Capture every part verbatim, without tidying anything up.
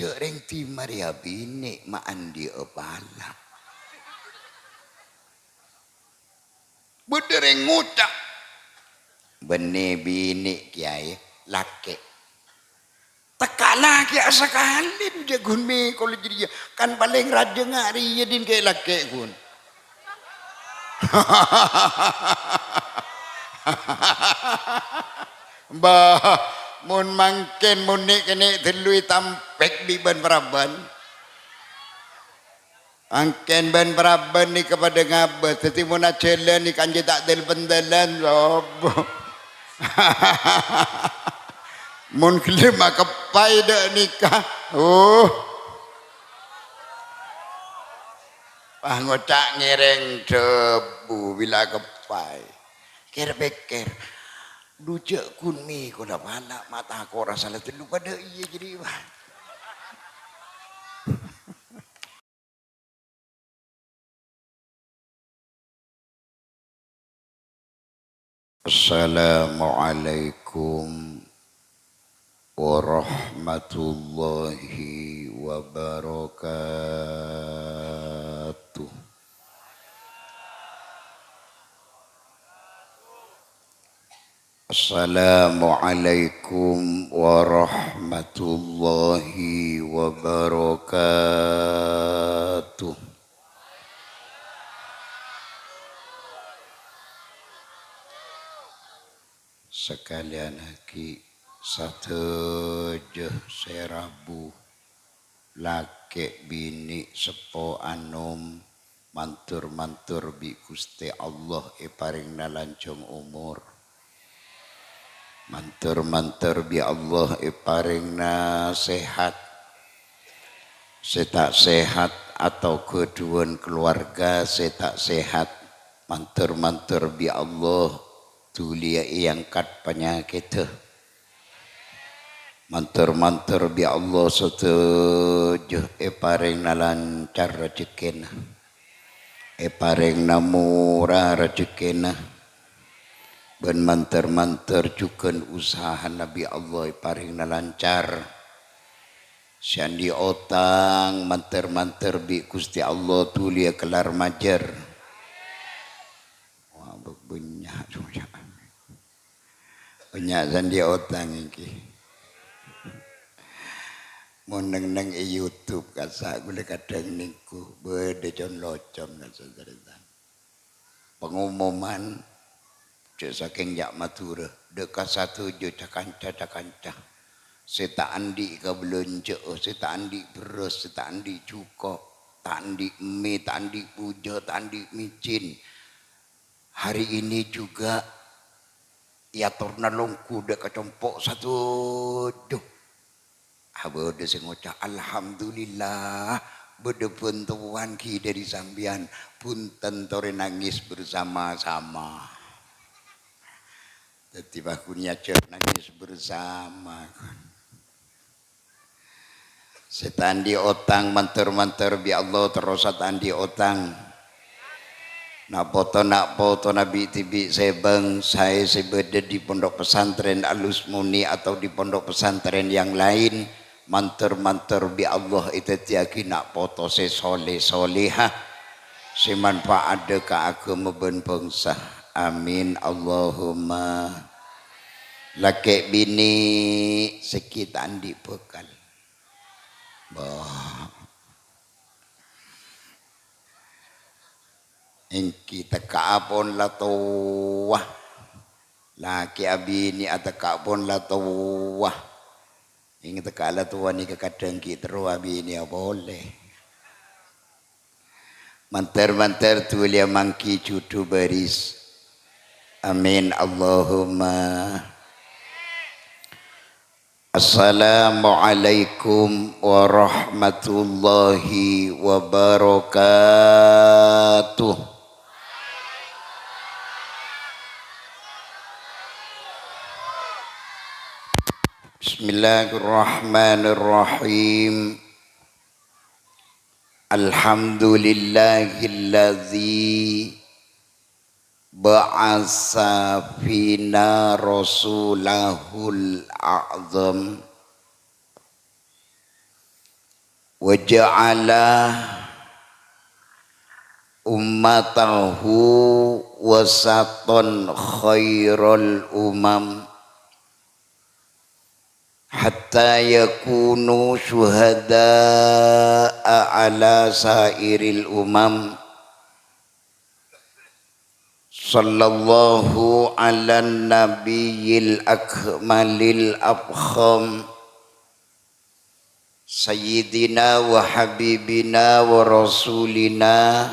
Jhâ' rèng dimma rèya binè' ma' andi'â pala. Bâdâ rèng ngoca', "Bânnè binè', Kèyaè, lakè'." Tekka' lakè'a sakalè, jhâ' ghun mè' kaulâ jârèya. Kan palèng rajâ nga' rèya dhin kè' lakè' ghun. Bâh, mon mangkèn, mon nè'-kènè' ghâllu ètampèk bi' bân-parabân. Angkèn bân-parabân nèka padâ ngabâs, dhâddhi mon ajhâlân nèka anjâ ta' dâl-pendâlân, sobbhu. Mon ghellem akeppay dâ' nèka, uh. Pas ngoca' ngèrèng dhâbu bilâ akeppay. Kèr-pèkkèr, "Dhu jhâ' ghun mè' kaulâ pala, ma' tako' rassa la tello padâ iyâ jârèya, Bân." Assalamualaikum warahmatullahi wabarakatuh. Assalamualaikum warahmatullahi wabarakatuh. Sakalèyan aghi' sadhâjâ sè rabu, lakè' binè', seppo anom, mandhâr-mandhâr bi' Ghustè Allah èparèngana lanjhâng omor. Mandhâr-mandhâr bi' Allah èparèngana sehat. Sè ta' sehat atau ghâdhuwân kalowarga sè ta' sehat, mandhâr-mandhâr bi' Allah dhuliyâ èangkat panyakèddhâ. Mandhâr-mandhâr bi' Allah sadhâjâ èparèngana lancar rajhekkèna, èparèngana mora rajhekkèna, bân mandhâr-mandhâr jhughân usahana bi' Allah èparèngana lancar. Sè andi' otang, mandhâr-mandhâr bi' Ghustè Allah dhuliyâ kellar majâr. Wah, bânnya', bânnya' sè andi' otang ènggi. Mon neng-neng è YouTube, kassa' ghulâ kadhâng nèngghu, bâdâ con-locon kassa' tarètan. Pengumuman, jhâ' sakèng jhâ' Madhurâ, dâ' ka sadhâjâ ca-kanca-ca-kanca sè ta' andi' kabelanja', sè ta' andi' bherrâs, sè ta' andi' jhuko', ta' andi' mè, ta' andi' bujâ, ta' andi' mècèn. Hari ini juga èyatorra longghu dâ' ka compo' sadhâjâ. Ah, bâdâ sè ngoca', "Alhamdulillah, bâdâ bhântowan ghi dâri sampèyan. Bhunten torè nangès bersama-sama." Dhâddhi, pas ghun ajhâr nangès bersama. Sè ta' andi' otang, mandhâr-mandhâr bi' Allah terrosa ta' andi' otang. Na' poto, na' potona bi'-dhibi' sè bâng-saè sè bâdâ dâri pondok pesantren Alus Muni atau dâri pondok pesantren yang lain, mandhâr-mandhâr bi' Allah èdhâddhiyâghi na' poto sè soleh-soleha, sè manfa'adhâ ka aghâma bân bhângsa. Amin, Allahumma. Lakè' binè' sè ghi' ta' andi' bhâkal. Bâh. Ènggi tekka'a pon la towa. Lakè' abinè'a tekka' pon la towa. Ènggi tekka'a la towa nèka kadhâng ghi' terro abinè'a polè. Mandhâr-mandhâr dhuliyâ mangghi jhudhu bâris. Amin, Allahumma. Assalamualaikum warahmatullahi wabarakatuh. Bismillahirrahmanirrahim. Alhamdulillahilladzi ba'atsa fina rasulahul a'zam. Wa ja'ala ummatahu wasatan khairal umam, hatta yakunu syuhada'a ala sairil umam. Sallallahu ala nabiyil akmalil afkham, sayyidina wa habibina wa rasulina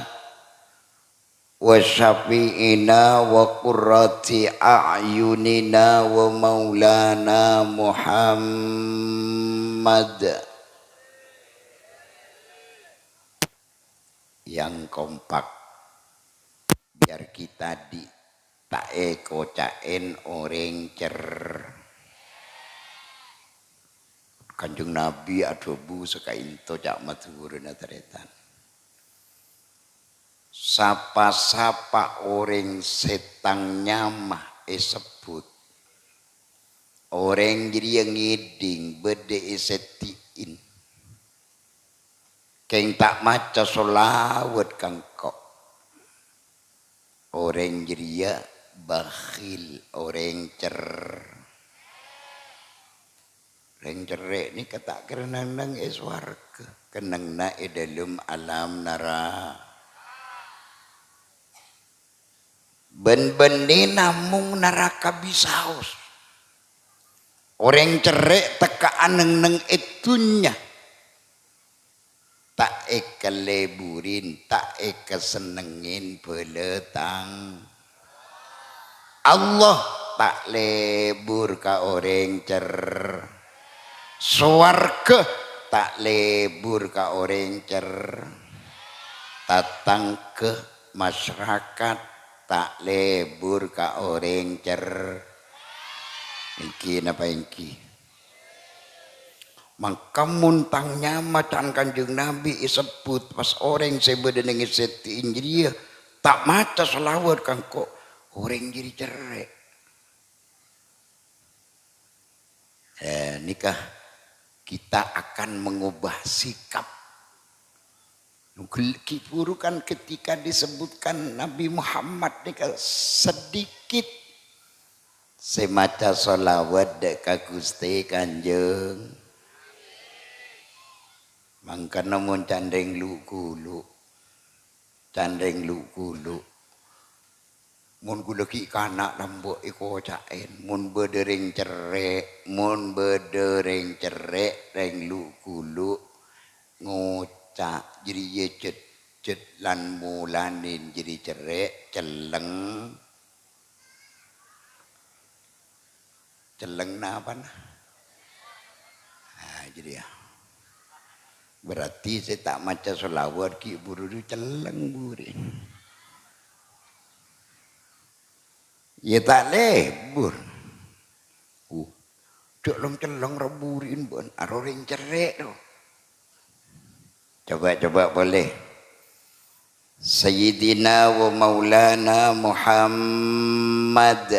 wa syafi'ina wa qurrati a'yunina wa maulana Muhammad. Yang kompak, biar kita di-, ta' èkoca'èn orèng cer-, Kanjeng Nabi adhâbu sakaènto ca' Madhurâna tarètan. Sapa-sapa orèng sè tang nyama èsebbhut, orèng jârèya ngèdhing bâdâ è sèdhi'in. Kèng ta' maca sholawat ka engko'. Orèng jârèya bakhil, orèng cer-, orèng cerrè' nèka ta' kèra neng-enneng è sowarghâ, kennengnganna è dâlem alam nara-, bân bânnè namong naraka bisaos. Orèng cerrè' tekka'an neng-enneng è dhunnya. Ta' èkalebburin, ta' èkasennengngin bhâlâ tang Allah, ta' lebbur ka orèng cer-, sowarghâ, ta' lebbur ka orèng cer-, tatangghâ, masyarakat, ta' lebbur ka orèng cer-, èngghi napa èngghi? Mangka mon tang nyama can Kanjeng Nabi èsebbhut, pas orèng sè bâdâ neng è sèdhi'in jârèya ta' maca sholawat ka engko', orèng jârèya cerrè'. Eh, nèka kita akan mengubah sikap. Ghi' bhuru kan ketika disebutkan Nabi Muhammad nèka sedikit sè maca sholawat dâ' ka Ghustè Kanjeng. Mangkana mon can rèng lu'-ghulu', can rèng lu'-ghulu'. Mon ghulâ ghi' kana' lambâ' èkoca'èn, mon bâdâ rèng cerrè', mon bâdâ rèng cerrè', rèng lu'-ghulu', ngoca' jârèya jhât-jhât lan molanè jârèya cerrè', celleng. Celleng napana? Ah, jârèya. Berarti sè ta' maca sholawat ghi' bhuru celleng bhuru. Yâ ta' lebbur. Uh, jhâ' long-cellong ra bhuri'in bân, aro rèng cerrè' ro. Coba, coba polè. Sayyidina wa maulana Muhammad.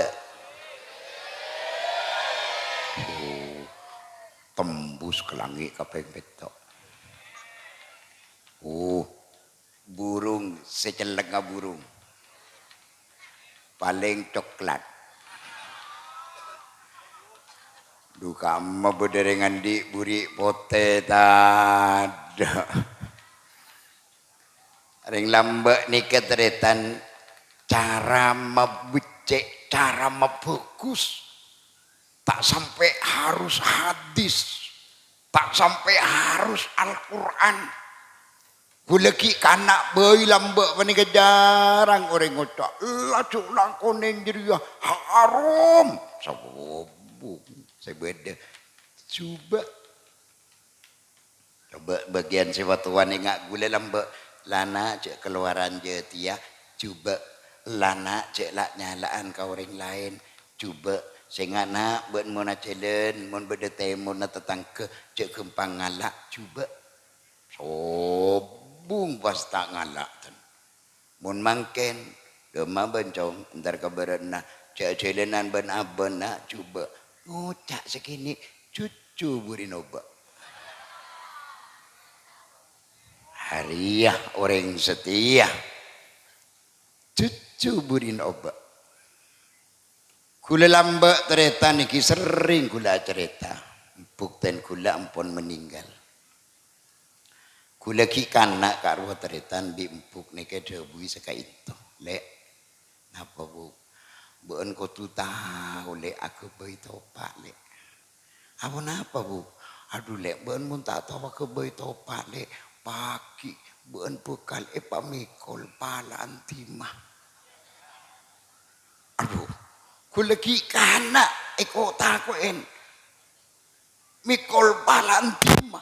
Oh, tembus ka langngè' kapèng pètto'. Oh, burung sè cellengnga burung. Palèng coklat. Dhu, kamma bâdâ rèng andi' buri' potè tadâ'. Rèng lambâ' nèka tarètan cara mabeccè', cara mabhâghus. Ta' sampè' harus hadis, ta' sampè' harus Al-Qur'an. Ghulâ ghi' kana' bhâi lambâ' panèka jhârâng orèng ngoca', "La jhâ' langkonè jârèya haram." Sobung sè bâdâ. Jhubâ'. Coba' bâgiyân sè watowan enga' ghulâ lambâ', "La na' jhâ' kalowaran jâtèya, jhubâ'. La na' jhâ' la'-nyala'an ka orèng laèn, jhubâ'. Sènga' na' bâ'na mon ajhâlân, mon bâdâ tèmorna tatangghâ, jhâ' ghâmpang ngala', jhubâ'." Sobung pas ta' ngala', ten. Mon mangkèn, dhâmma bân cong, entar ka bârâ'na, jhâ' ajhâlânan bân abâ'na, jhubâ'. Ngoca' sakènè', cucu buri nobâ'. Arèya orèng satèya. Cucu budina obâ. Ghulâ lambâ' tarètan nèka serrèng ghulâ acarèta. Buktèn ghulâ ampon meninggal. Ghulâ ghi' kana' ka'rowa tarètan bi' embu' nèka èdhâbuwi sakaènto, "Lè', napa, Bu'? Bâ'ân kodhu tao, Lè', aghâbây topa', Lè'." "Aponapa, Bu'?" "Adhu, Lè', bâ'ân mon ta' tao aghâbây topa', Lè', paghi' bâ'ân bhâkal èpamèkol pala'an dimma." Adhu, ghulâ ghi' kana' èko-tako'èn. Mèkol pala'an dimma.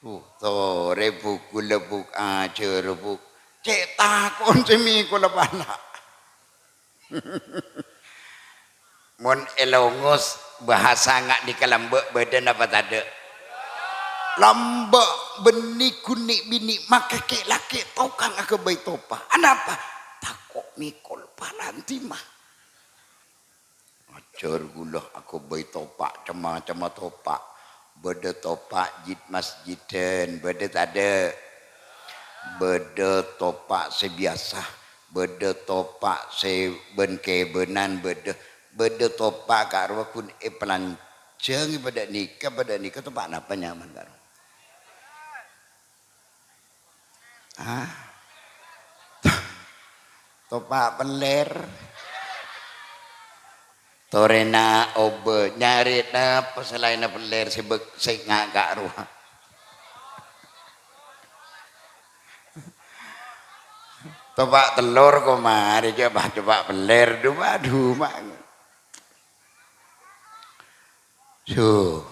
Duh, torè, Bu', ghulâ, Bu', ajhâr, Bu'. Cè' tako'na sè mèkola pala'. Mon èlongos bhâsa nga' nèka lambâ' bâdâ napa tadâ'? Lambâ' bânnè ghun nè'-binè' makè kè'-lakè' tokang aghâbây topa'. Anapa? Tako' mèkol pala'an dimma. Ajhâr ghulâ aghâbây topa', cem-macemma topa'. Bâdâ topa' jit-masjiddhân, bâdâ tadâ'? Bâdâ topa' sè biyasa, bâdâ topa' sè bân-kèbânan, bâdâ, bâdâ topa' ka'rowa ghun èpalanjhâng, padâ nèka, padâ nèka topa' napa nyaman ka'rowa? Ah. Topa' pellèr. Torèna obâ, nyarè napa salaènna pellèr sè bek-, sè nga' ka'rowa. Topa' tellor ko marè, coba topa' pellèr, du, adhu, ma-, Su.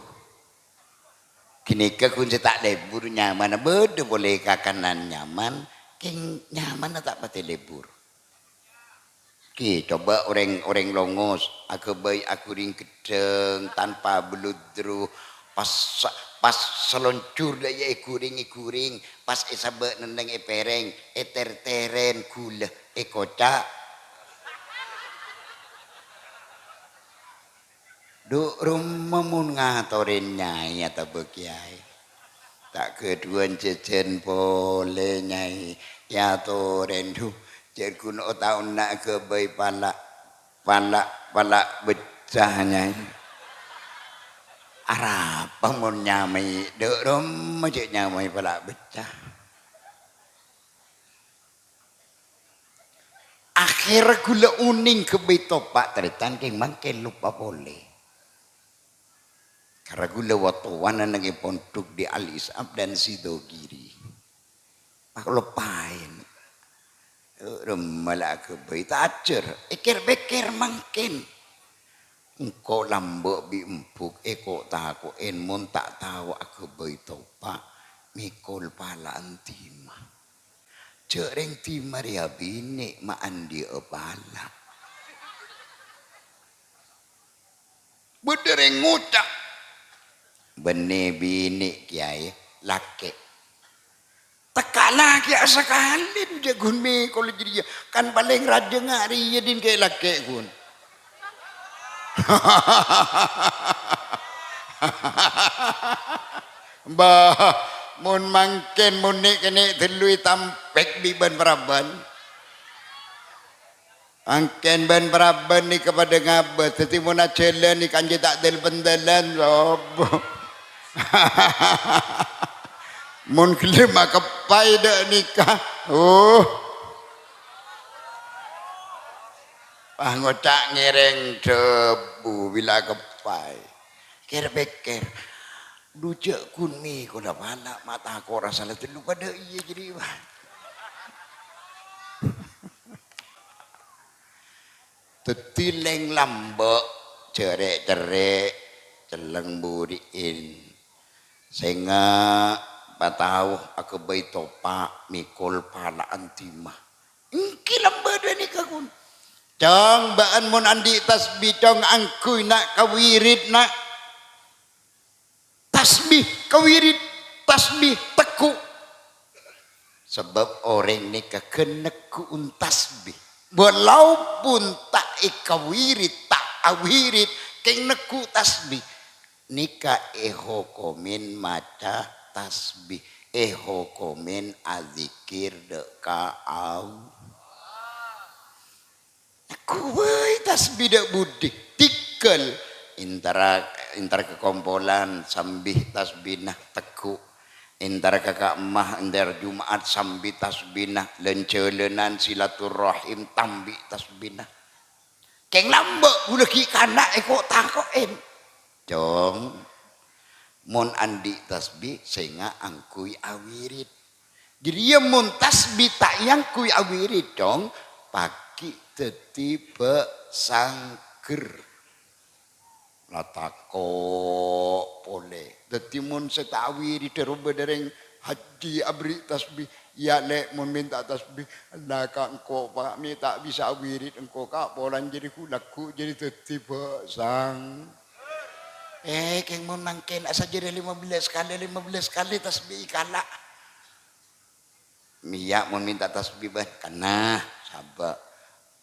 Ghânèka ghun sè ta' lebur nyamanna, bâdâ polè kakanan nyaman, kèng nyamanna ta' patè lebur. Ki, coba orèng, orèng longos, aghâbây aghuring ghedhâng tanpa bluddru, pas, pas salonjhur la iyâ èghuring-èghuring, pas èsabâ' nènnèng è pèrèng, ètèr-tèrèn ghulâ, èkoca'. Du' romma mon ngatorè nyaè atabâ kèyaè. Ta' ghâdhuwân jhâjhân polè, nyaè. Èyatorè, du, jhâ' ghun otaonna aghâbây pala', pala', pala' becca, nyaè. Arapa mon nyamaè? Du' romma jhâ' nyamaè pala' becca. Akhèrra ghulâ onèng ghâbây topa' tarètan kèng mangkèn loppa polè. Karna ghulâ wa-towana neng è pondhuk di Al-Is'ab dan Sidogiri. Pakaloppaèn. Eh, remma la aghâbây ta' ajhâr. Èkèr-pèkèr mangkèn. Engko' lambâ' bi' embu' èko'-tako'èn mon ta' tao aghâbây topa', mèkol pala'an dimma. Jhâ' rèng dimma rèya binè' ma' andi'â pala'. Bâdâ rèng ngoca', "Bânnè binè', Kèyaè, lakè'." Tekka' lakè'a sakalè, jhâ' ghun mèkol jârèya. Kan palèng rajâ nga' rèya dhin kè' lakè' ghun. Bâh, mon mangkèn mon nè'-kènè' ghâllu ètampèk bi' bân-parabân. Mangkèn bân-parabân nèka padâ ngabâs, dhâddhi mon ajhâlân nèka anjâ ta' dâl-pendâlân, sobbhu. Mon ghellem akeppay dâ' nèka, uh. Pas ngoca' ngèrèng dhâbu bilâ akeppay. Kèr-pèkkèr, "Dhu jhâ' ghun mèkola pala', ma' tako' rassa la tello padâ iyâ jârèya, bâh." Dhâddhi lèng lambâ', jhârè'-cerrè', celleng buri'in. Sènga' patao aghâbây topa' mèkol pala'an dimma. Èngghi lambâ' dhâ' nèka, ghun. Cong, bâ'ân mon andi' tasbih, cong, angghuy, na', kawirid, na'. Tasbih, kawirid, tasbih, tegghu'. Sabâb orèng nèka ghân negghu'un tasbih. Walaupun ta' èkawirid, ta' awirid, kèng negghu' tasbih. Nèka èhokomèn maca tasbih. Èhokomèn adzikir dâ' ka Allah. Ghuwâi tasbih dâ' budi, tèngghâl èntara, èntara ka kompolan sambi tasbina tegghu', èntara ka ka'emma, èntara Jum'at sambi tasbina, lan-jhâlânan silaturrahim tambi tasbina. Kèng lambâ' ghulâ ghi' kana' èko'-tako'èn. Cong, mon andi' tasbih, sènga' angghuy awirid. Jârèya mon tasbih ta' èangghuy awirid, Cong, paghi' dhâddhi bâ' sangghâr. La tako' polè. Dhâddhi mon sè ta' awirid, dhâ' rowa bâdâ rèng haji aberri' tasbih, "Iyâ, Lè', mon mènta tasbih, ella ka engko', Pa', mè' ta' bisa awirid engko', Ka', polana jârèya ghu-, lagghu' jârèya dhâddhi bâ' sang." Eh, kèng mon mangkèn asajârâ lima belas kalè, lima belas kalè tasbih èkala'. Mè' iyâ mon mènta tasbih, bân, kana, sabâ'.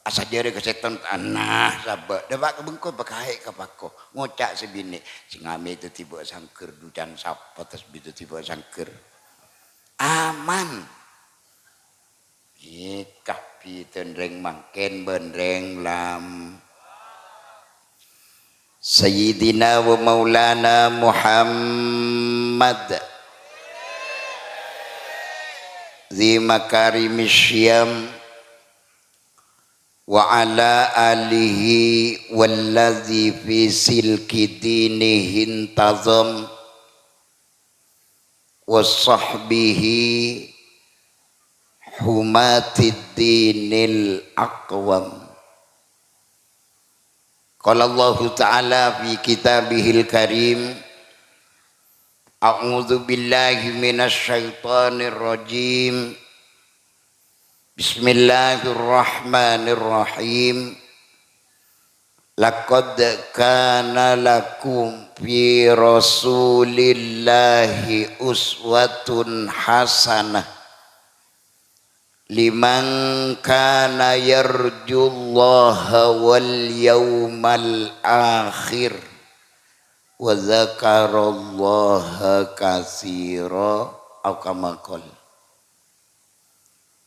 Asajârâ ka sèttong, kana, sabâ'. Dâpa' ka bengko, pakaè ka pako. Ngoca' sè binè', "Sènga' mè' dhâddhi bâ' sangghâr, ducan sapa tasbih dhâddhi bâ' sangghâr." Aman. Èkabhi tèn rèng mangkèn bân rèng lam-, Sayyidina wa Maulana Muhammad dzi makarimis syam wa ala alihi walladzi fi silki dinihi intazam wa sahbihi humatid dinil aqwam. Qala Allahu ta'ala fi kitabihil karim, a'udzu billahi minasy syaithanir rajim. Bismillahirrahmanirrahim. Laqad kana lakum fi Rasulillahi uswatun hasanah liman kana yarjullaha wal yaumal akhir wa dzakarallaha katsira, au kama qala.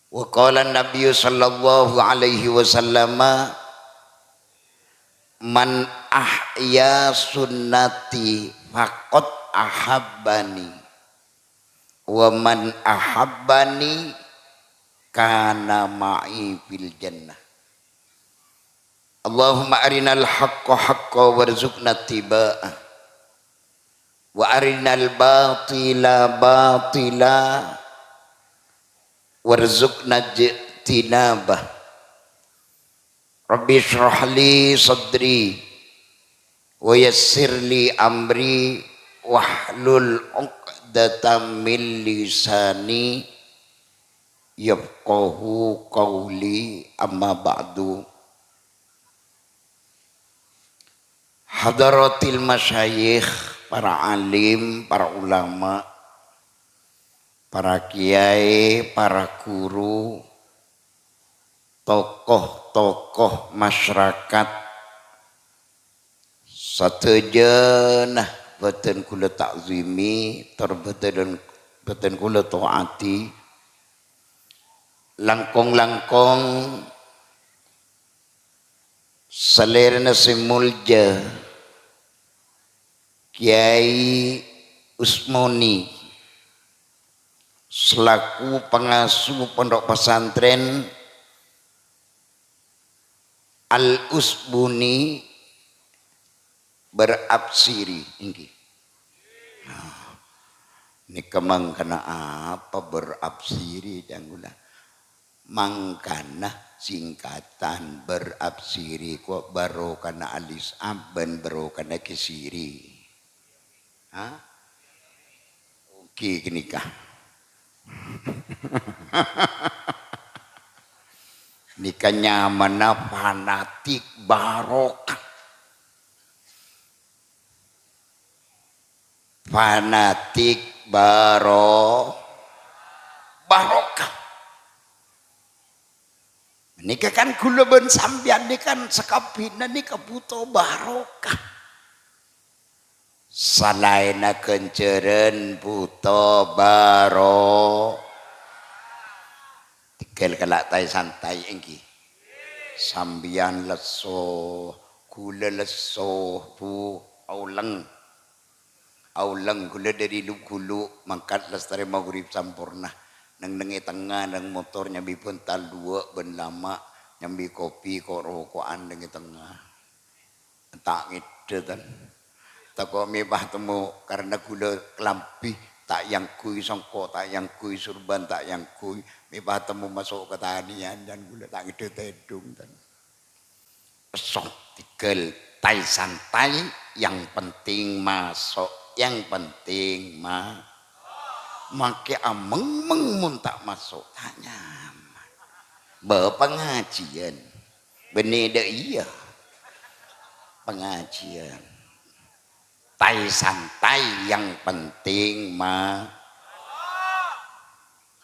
Wa qala Nabiyyu sallallahu alaihi wasallama, "Man ahya sunnati faqad ahabbani, wa man ahabbani kana ma'i fil jannah." Allahumma arinal haqqa haqqa warzuqna ittiba'ah. Wa arinal batila batila warzuqna ijtinabah. Rabbi shrah li sadri wa yassir li amri wahlul 'uqdatam min lisani yafqahu qawli, amma ba'du. Hadaratil masyayikh, para alim, para ulama, para kiai, para guru, tokoh-tokoh masyarakat, sadhâjâna bhâdhân kaulâ ta'zimi, tor bhâdhân, bhâdhân kaulâ ta'ati. Langkong-langkong salèrana sè molja Kiai Usmoni, selaku pangasuh Pondok Pesantren Al-Usbuni Berabsiri, èngghi. Nah, nèka mangkana apa Berabsiri, ca'na kaulâ? Mangkana singkatan Berabsiri, ko' barokana alis ab bân barokana kesiri. Hah? Oke, ghânèka. Nèka nyamana fanatik barokah. Fanatik baro-, barokah. Nèka kan kaulâ bân sampèyan nèka kan sakabbhina nèka bhuto barokah. Salaènna ghânjhârân bhuto baro-, Ghâl kala' taè-santaè èngghi. Sampèyan lesso, ghulâ lesso, Bu, aolèng. Aolèng ghulâ dhâri lu-ghulu, mangkat lastarè maghrib samporna. Neng-neng è tengnga, neng motor nyambi bhântal duwâ' bân lama', nyambi kopi ko'-roko'an neng è tengnga. Ta' ngèdhâ, tan. Tako' mè' pas temmo karna ghulâ kalambhi ta' èangghuy, songko' ta' èangghuy, surban ta' èangghuy, mè' pas temmo maso' katanèyan, can ghulâ ta' ngèdhâ tèdung, tan. Sok, tèghâl, taè-santaè, yang penting maso', yang penting ma-, makè ameng-meng mon ta' maso', ta' nyaman. Bâ, pangajiyân. Bânnè dâ' iyâ. Pangajiyân. Taè-santaè, yang penting ma-,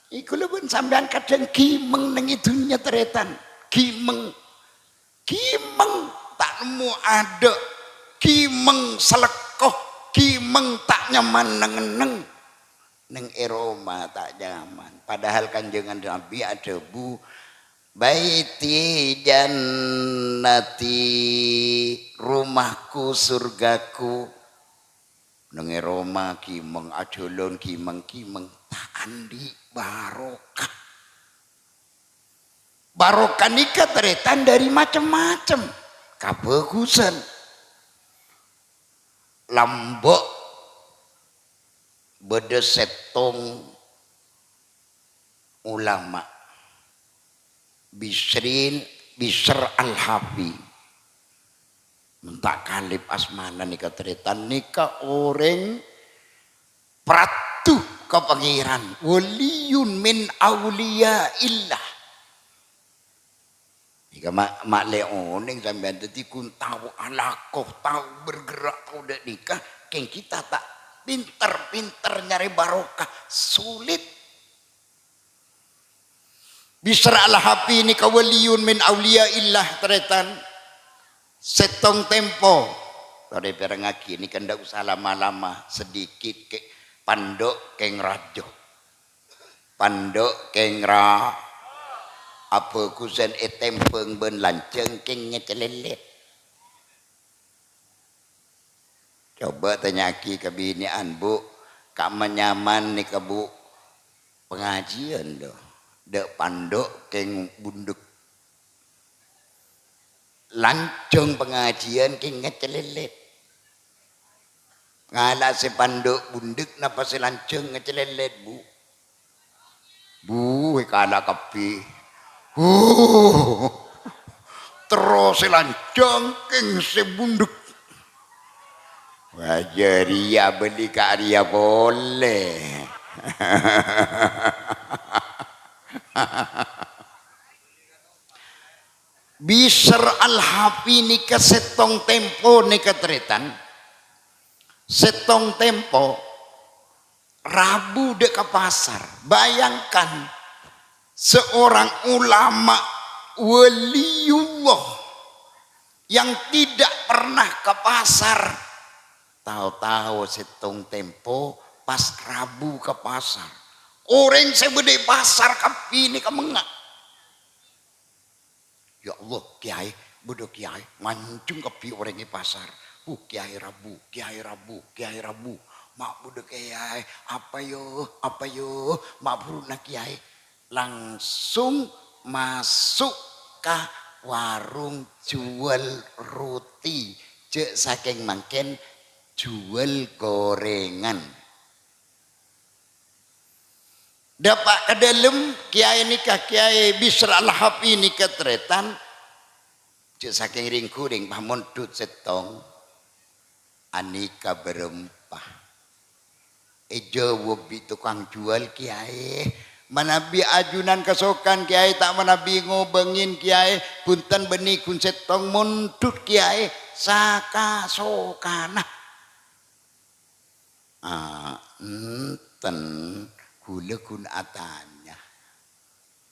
Iku lho bân sampèyan kadhâng ghimeng neng è dhunnya tarètan. Ghimeng. Ghimeng ta' nemmo adâ'. Ghimeng salekko. Ghimeng ta' nyaman neng-enneng. Neng è roma ta' nyaman. Padahal Kanjeng Nabi adhâbu, "Baiti jannati, rumahku surgaku." Neng è roma ghimeng, ajhâlân ghimeng-ghimeng, ta' andi' barokah. Barokah nèka tarètan dhâri macem-macem kabhâghusân. Lambâ' bâdâ sèttong ulama, Bisrin, Bisr Al-Hafi. Mon ta' kalèp asmana nèka tarètan, nèka orèng paradu ka Pangèran, waliyun min auliyaillah. Nèka ma', ma' lè onèng sampèyan, dhâddhi ghun tao alako, tao bergerak, tao dâ' nèka, kèng kita ta' pinter-pinter nyarè barokah, sulit. Bisr Al-Hafi nèka waliyun min auliyaillah, tarètan. Sèttong tempo. Torè pèrengngaghi, nèka ndak usah lama-lama, sedikit kè, pandhuk kèng rajâ. Pandhuk kèng ra-, abhâghusân ètèmbhâng bân lanjhâng kèng ngècèlèlèt. Coba tanya'aghi ka binè'an, "Bu, ka'emma nyaman nèka, Bu?" Pangajiyân, lho. Dâ' pandhuk kèng bundhuk. Lanjhâng pangajiyân kèng ngècèlèlèt. Ngala' sè pandhuk bundhuk napa sè lanjhâng ngècèlèlèt, Bu? Bu, èkala' kabbhi. Huh. Terros sè lanjhâng kèng sè bundhuk. Wah, jârèya bâli ka arèya polè. Bisr Al-Hafi nèka sèttong tempo nèka tarètan. Sèttong tempo rabu dâ' ka pasar. Bayangkan, seorang ulama waliullah yang tidak pernah ka pasar, tao-tao sèttong tempo pas rabu ka pasar. Orèng sè bâdâ è pasar kabbhi nèka mengnga'. Ya Allah, kèyaè, bâdâ kèyaè, nganjhung kabbhi orèng è pasar. Uh, kèyaè rabu, kèyaè rabu, kèyaè rabu. Ma' bâdâ kèyaè, apa yo, apa yo, ma' buru na kèyaè. Langsung maso' ka warung juwâl roti. Jâ' sakèng mangkèn juwâl gorèngan. Dâpa' ka dâlem, kèyaè nèka, Kèyaè Bisr Al-Hafi nèka tarètan, jâ' sakèng rèng-ghurèng, pas mondhut sèttong, anèka bârâmpa. Èjâwâb bi' tokang juwâl, "Kèyaè, manabi ajunan kasokan, Kèyaè, ta' manabi ngobângè, Kèyaè, bhunten bânnè ghun sèttong mondhut, Kèyaè, saka-sokana." "Ah, enten, ghulâ ghun atanya.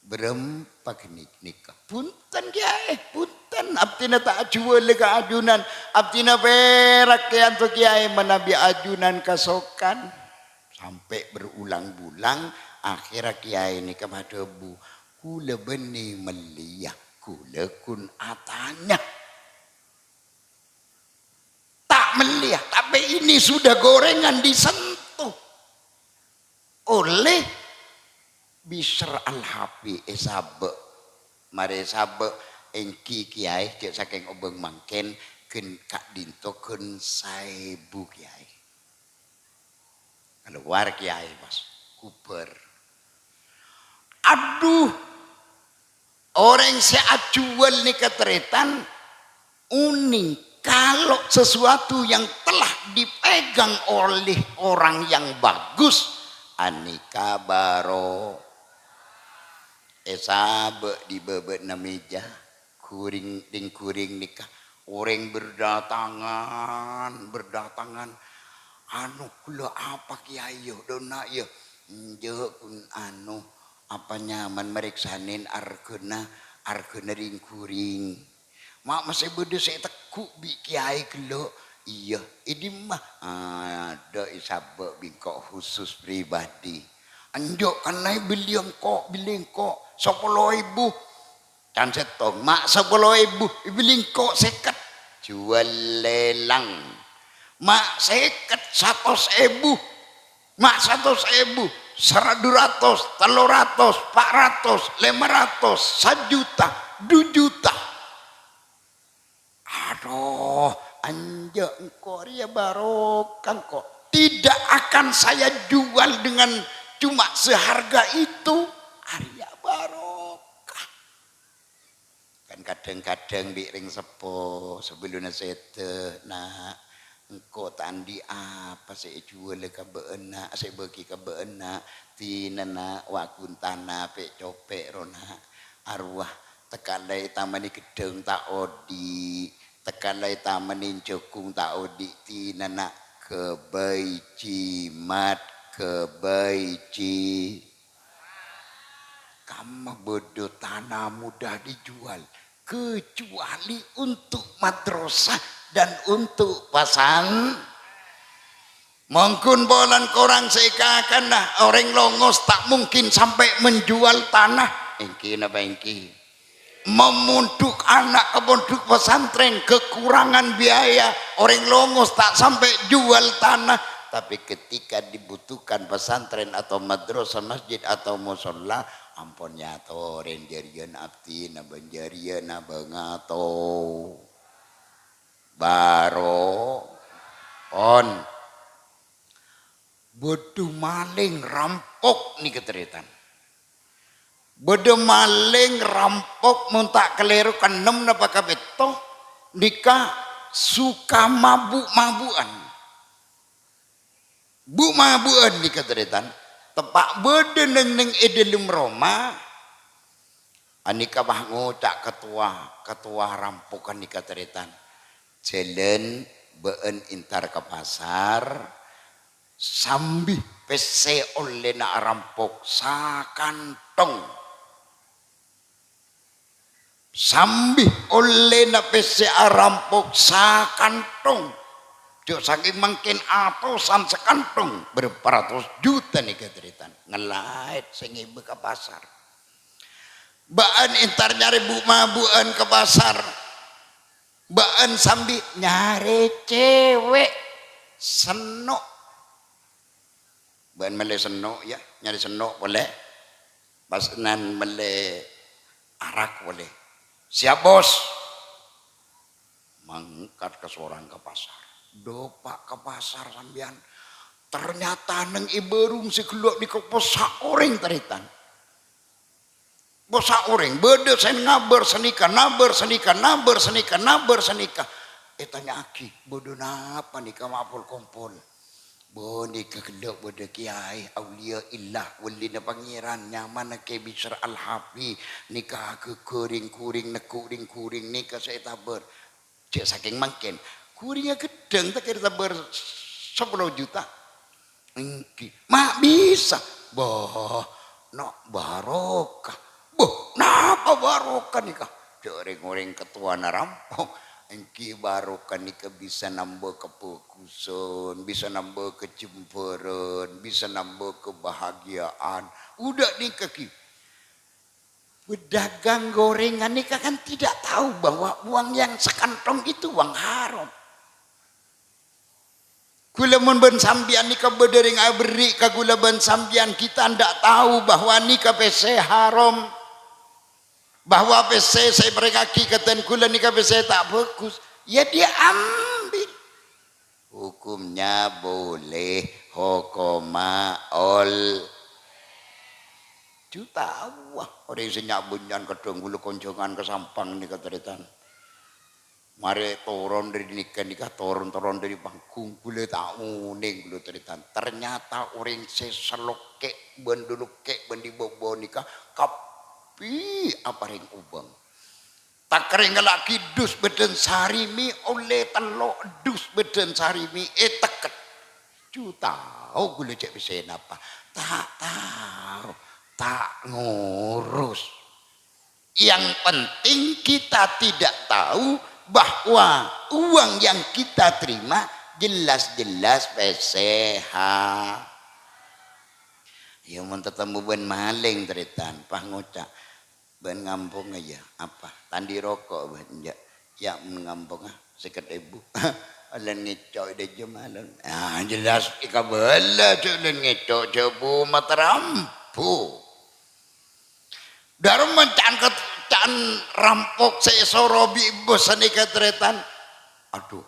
Bârâmpa ghâni-, nèka?" "Bhunten, Kèyaè, bhunten. Abdhina ta' ajuwâlâ ka ajunan. Abdhina pèrak èanto Kèyaè manabi ajunan kasokan." Sampè' berulang-ulang, akhèrra Kèyaè nèka madhâbu, Kaulâ bânnè mellèya, kaulâ ghun atanya. Ta' mellèya, tapè ini sudah gorengan disentuh oleh Bisr Al-Habsyi, èsabâ'. Marè èsabâ', èngghi, Kèyaè, jhâ' sakèng obâng mangkèn, ghân ka'dinto ghân saèbu, Kèyaè. Kalowar Kèyaè, pas kubur. Adhu, orèng sè ajhuwâl nèka tarètan, onèng kalau sesuatu yang telah dipegang oleh orang yang bagus, anèka bâro-, èsabâ' è bâbâna mèja. Ghuring, dhing-ghuring nèka, orèng berdatangan, berdatangan. "Anu, ghellâ' apa, Kèyaè, yâ, dhâ' enna', yâ?" "Enjâ', ghun, anu, apa nyaman marèksanè arghâna, arghâna dhing-ghuring." "Ma' masè bâdâ sè ètegghu' bi' Kèyaè ghellâ'?" "Iyâ." "È dimma?" "Adâ', èsabâ' bi' engko' khusus pribadi." "Enjâ', kanna' èbelliyâ engko', belliyâ engko', sapolo èbu." Can sèttong, "Ma' sapolo èbu, èbelliyâ engko' sèket." Jhuwâl lèlang. "Ma' sèket, satos èbu. Ma' satos èbu, sara-, du ratos, tello ratos, pa' ratos, lèma ratos, sajuta, du juta." "Adhu, enjâ' engko' rèya barokah engko'. Tidak akan saya jual dengan cuma seharga itu. Arèya barokah." Kan kadhâng-kadhâng bi' rèng seppo sabellunna sèdhâ, "Na', engko' ta' andi' apa sè èjhuwâlâ ka bâ'na, sè èbâgi ka bâ'na. Dinana wa' ghun tana pè'-copè' rowa, Na'. Arowa tekka la ètamanè ghedhâng ta' odi', tekka la ètamanè jhâghung ta' odi', dinana ghâbây jimat, ghâbây ji-." Kamma bâdâ tana mudah dijual, kecuali untuk madrasah dan untuk pesan-, Mon ghun polana korang sè èkakana, orèng Longos ta' mungkin sampè' menjual tanah. Èngghi napa èngghi? Memondhuk ana' ka pondhuk pesantren kekurangan biaya, orèng Longos ta' sampè' jual tanah. Tapè ketika dibutuhkan pesantren atau madrasah, masjid atau musholla, ampon nyatorè jârèya abdhina bân jârèya bângato. Baro-, pon. Bâdâ malèng rampok nèka tarètan. Bâdâ malèng rampok, mon ta' kalèro, kaennem napa kapètto, nèka suka mabu'-mabu'an. Bu'-mabu'an nèka tarètan, teppa' bâdâ neng-neng è dâlem roma, anèka pas ngoca' katowa, katowa rampok nèka tarètan. Jhâlân bâ'ân entar ka pasar, sambi pèssè ollèna arampok sakanthong. Sambi ollèna pèssè arampok sakanthong. Jhâ' sakèng mangkèn atosan sakanthong, bârâmpa ratos juta nèka tarètan. Ngalaèt sè ngèbâ ka pasar. Bâ'ân entar nyarè bu'-mabu'ân ka pasar. Bâ'ân sambi nyarè cèwèk senno'. Bâ'ân mellè senno', yâ, nyarè senno' polè. Pas nan mellè arak polè. "Siap, Bos." Mangkat kasorang ka pasar. Dâpa' ka pasar sampèyan. Ternyata neng è bârung sè ghellâ' nèka possa' orèng tarètan. Possa' orèng, bâdâ sè ngabâr sanèka, nabâr sanèka, nabâr sanèka, nabâr sanèka. Ètanya'aghi, "Bâdâ napa nèka ma' pol-kompol?" "Bâ, nèka ghellâ' bâdâ kèyaè, auliyaillah, wellina Pangèran, nyamana Kè Bisr Al-Habsyi. Nèka aghâghâ rèng-korèng, neggu' rèng-korèng, nèka sè ètabâr." Jhâ' sakèng mangkèn, ghuringnga ghedhâng ta' kèra tabâr sapolo juta. Èngghi, ma' bisa. Bâh, na' barokah. Bâh, napa barokah nèka? Jhâ' rèng-orèng katowana rampok. Èngghi barokah nèka bisa nambâ kabhâghusân, bisa nambâ kajembhârân, bisa nambâ kabahagiya'an. Udah nèka ghi. Pedagang gorengan nèka kan tidak tahu bahwa uang yang sekantong itu uang haram. Kaulâ mon bân sampèyan nèka bâdâ rèng aberri' ka kaulâ bân sampèyan, kita ndak tahu bahwa nèka pèssè haram, bahwa pèssè sè èparèngngaghi ka dân kaulâ nèka pèssè ta' bhâghus, ya dia ambil. Hukumnya boleh, hokoma ol. Ju taowa orèng sè nya'-bânnya'an kadhâng kaulâ konjhângan ka Sampang nèka, tarètan. Marè toron dâri nèka, nèka toron-toron dâri panggung, kaulâ ta' onèng kaulâ, tarètan. Ternyata orèng sè salokkè' bân dolokkè' bân dhi-bâbâ nèka kabbhi aparèng obâng. Takerrèng ngalla'aghi dus bâdân sarimi, ollè tello' dus bâdân sarimi ètekket. Ju tao kaulâ cè' pèssèna apa? Ta' tao, ta' ngurus. Yang penting kita tidak tahu bahwa uang yang kita terima jelas-jelas pèssè ha-, ya, mon tatemmo bân malèng, tarètan, pas ngoca', "Bân ngampongnga, ya?" "Apa?" "Tandhi roko', bân." "Enjâ'." "Ya', mon ngampongnga, sèket èbu." "Olèn ngèco' è dâjâ malon." Ah, jelas èkabâlâ, jâ' olèn ngèco', jhâ' bu materambu. Dâremma ca'an ket-, ca'an rampok sè èsoro bi' bos sanèka, tarètan. Aduh,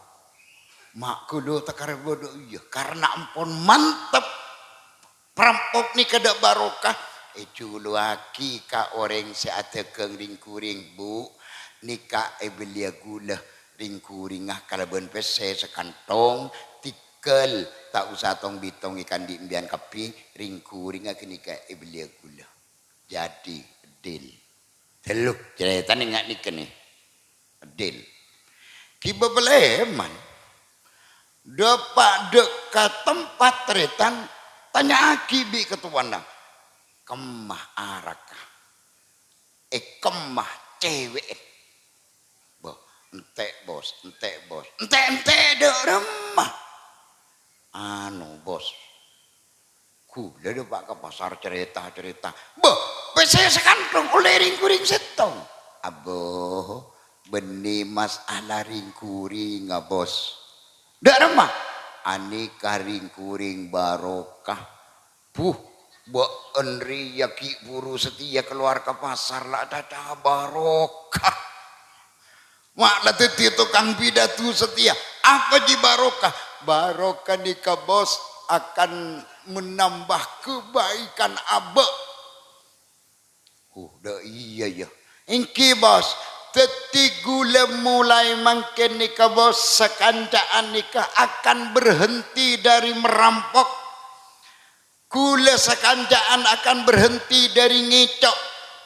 ma' ghâllu takarè bâdâ iyâ, karna ampon mantep. Parampok nèka dâ' barokah, èjuluwaghi ka orèng sè adhâghâng rèng-korèng, "Bu, nèka èbelliyâ ghulâ rèng-korèngnga kalabân pèssè sakantong, tèghâl, ta' osa tong-bitong èkandi' empèyan kabbhi, rèng-korèngnga ghânèka èbelliyâ ghulâ." Jadi, deal. Dellu, carètana nga' nèka nè. Deal. Ghibâ palèman. Dâpa' dâ' ka tempat, tarètan, tanya'aghi bi' katowana, "Kemma araka? È kemma cèwè'è?" "Bâh, ente', Bos, ente', Bos." "Ente'-ente' dâ' remma?" "Anu, Bos, ghulâ dâpa' ka pasar carèta-carèta." "Bâh, pèssè sakantong ollè rèng-korèng sèttong." "Abbo, bânnè masalah rèng-korèngnga, Bos." "Dâ' remma?" "Anèka rèng-korèng barokah." "Bu, bâ'en rèya ghi' buru satèya kalowar ka pasar la acaca barokah." Ma' la dhâddhi tokang pidato satèya. Apa jiyâ barokah? Barokah nèka, Bos, akan menambah kebaikan abâ'. Oh, dâ' iyâ, yâ. Èngghi, Bos. Dhâddhi ghulâ molaè mangkèn nèka, Bos, sakanca'an nèka akan berhenti dari merampok. Ghulâ sakanca'an akan berhenti dâri ngèco'.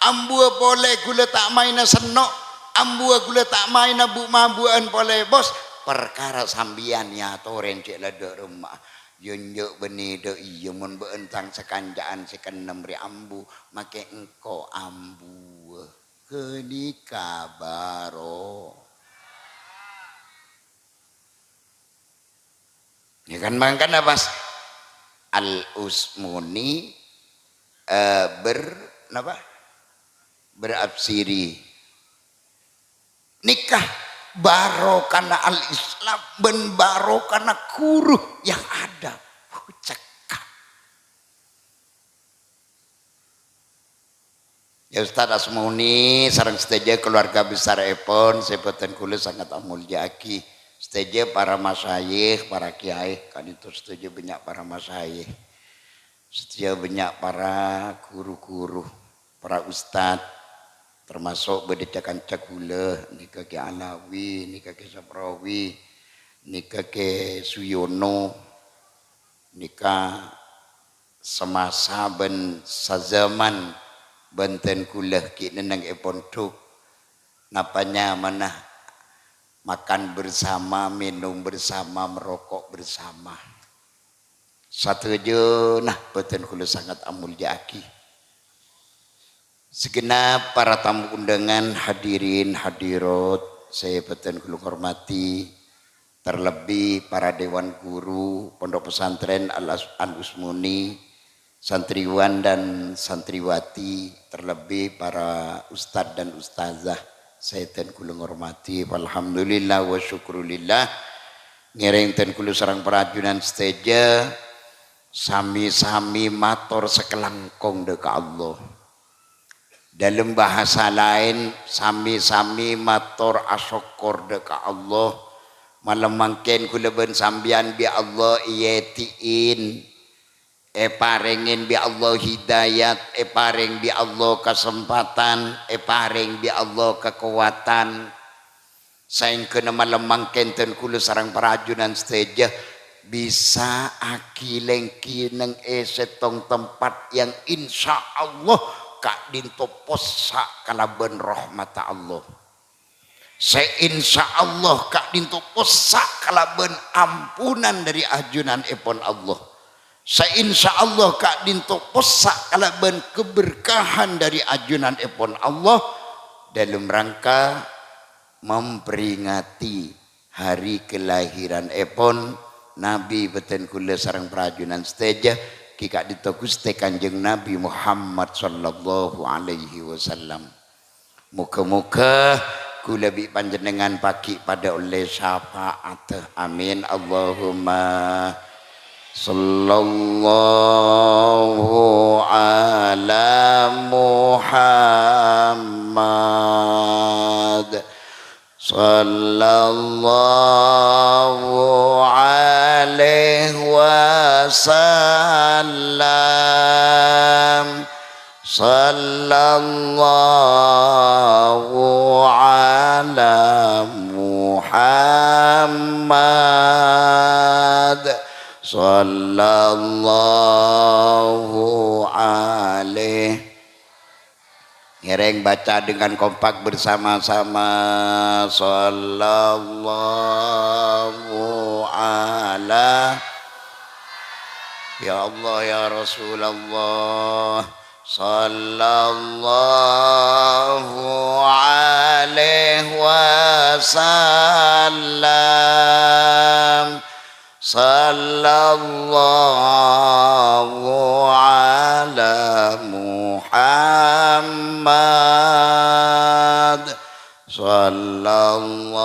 Ambuwâ polè ghulâ ta' maèna senno', ambuwâ ghulâ ta' maèna bu-mabuwâ'ân polè, Bos. Parkara sampèyan èyatorè cè' la dâ' remma. Yâ enjâ' bânnè dâ' iyâ, mon bâ'en tang sakanca'an sè keennem rè ambu, makè engko' ambuwâ. Ghânèka bâro. Ya kan, mangkana pas Al-Usmuni, eh, ber-, napa? Berabsiri. Nèka barokana al-Islam bân barokana ghuru yang ada. Huh, cekka'. Ya, Ustaz Asmuni sareng sadhâjâ keluarga besarèpon sè bhâdhân kaulâ sanget amolja'aghi. Sadhâjâ para masyayikh, para kiai, ka'dinto sadhâjâ bânnya' para masyayikh. Sadhâjâ bânnya' para ghuru-ghuru, para ustad, termasuk bâdâ ca-kanca kaulâ, nèka Kè Alawi, nèka Kè Saprawi, nèka Kè Suyono, nèka semasa bân sazaman bhâdhân kaulâ ghi' nenneng è pondhuk, napa nyamana makan bersama, minum bersama, merokok bersama. Sadhâjâna bhâdhân kaulâ sanget amolja'aghi. Segenap para tamu undangan, hadirin hadirat sè bhâdhân kaulâ hormati, terlebih para dewan guru Pondok Pesantren Al-, Al-Usmuni, Santriwan dan santriwati, terlebih para ustadz dan ustazah sè dhân kaulâ ngormadhi. Alhamdulillah wa syukrulillah. Ngèrèng dhân kaulâ sareng parajunan sadhâjâ sami-sami mator sakalangkong dhâ' ka Allah. Dâlem bahasa laèn, sami-sami mator asokkor dhâ' ka Allah. Malem mangkèn kaulâ bân sampèyan bi' Allah èèdhi'in, èparèngè bi' Allah hidayat, èparèng bi' Allah kasempatan, èparèng bi' Allah kakowadhân. Saèngghâna malem mangkèn dhân kaulâ sareng parajunan sadhâjâ bisa aghi-lèngghi neng è sèttong tempat yang insyaallah ka'dinto possa' kalabân rahmatta Allah. Sè insyaallah ka'dinto possa' kalabân ampunan dâri ajunanèpon Allah. Sè insyaallah ka'dinto possa' kalabân keberkahan dâri ajunanèpon Allah dâlem rangka memperingati hari kelahiranèpon Nabi bhâdhân kaulâ sareng parajunan sadhâjâ, ghi' ka'dinto Ghustè Kanjeng Nabi Muhammad sallallahu alaihi wasallam. Moghâ-moghâ kaulâ bi' panjhennengngan pagghi' padâ ollè syafa'at. Amin. Allahumma sallallahu ala Muhammad. Sallallahu alaihi wasallam. Sallallahu ala Muhammad. Sallallahu alaihi Ngèrèng baca dengan kompak bersama-sama. Sallallahu ala, ya Allah, ya Rasulullah. Sallallahu alaihi wasallam. Sallallahu ala Muhammad. Sallallahu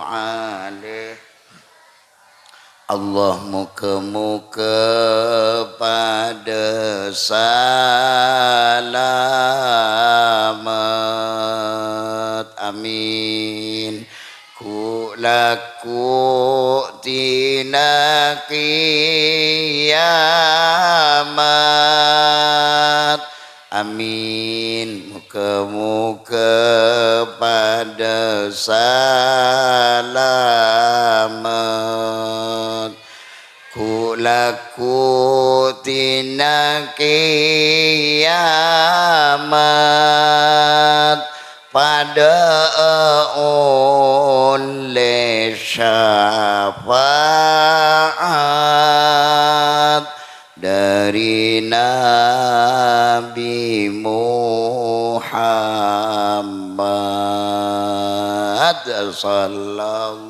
alaihi. Allah moghâ-moghâ padâ salamet. Amin. Ghu' lagghu' dina kiyamat. Amin. Moghâ-moghâ padâ salamet. Ghu' lagghu' dina kiyamat padâ ollè syafa'at dâri Nabi Muhammad sallallahu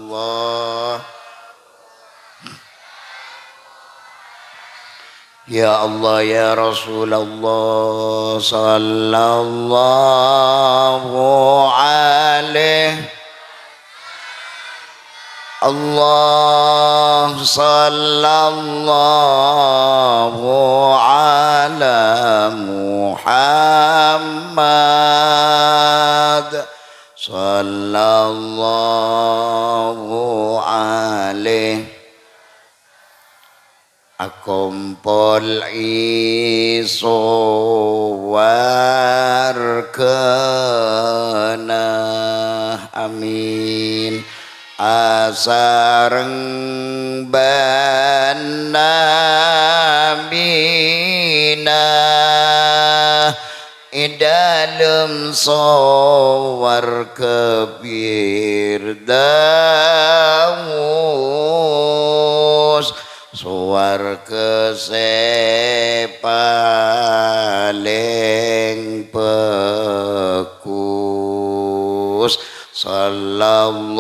Ya Allah, ya Rasulullah, sallallahu alaihi. Allah, sallallahu ala Muhammad, sallallahu alaihi. Akompol è sowarghâna. Amin. Asareng bân Nabina è dâlem sowarghâ Firdaus, sowarghâ sè palèng bhâghus. Sallallahu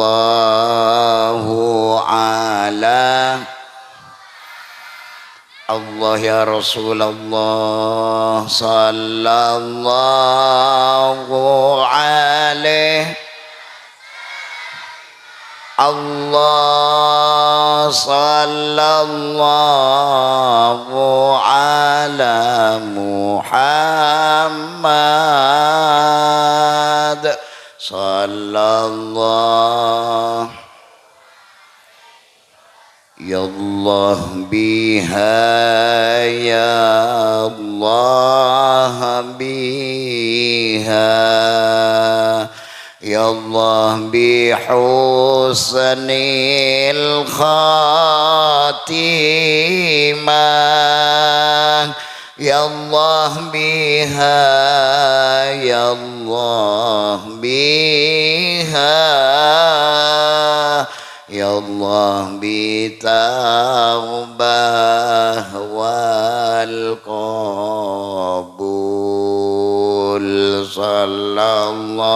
ala Allah ya Rasulullah sallallahu alaihi Allah sallallahu ala Muhammad sallallahu. Ya Allah biha, ya Allah biha, ya Allah bi husnil khatimah, ya Allah biha, ya Allah biha. Ya Allah bi taubah wal qabul. Sallallahu.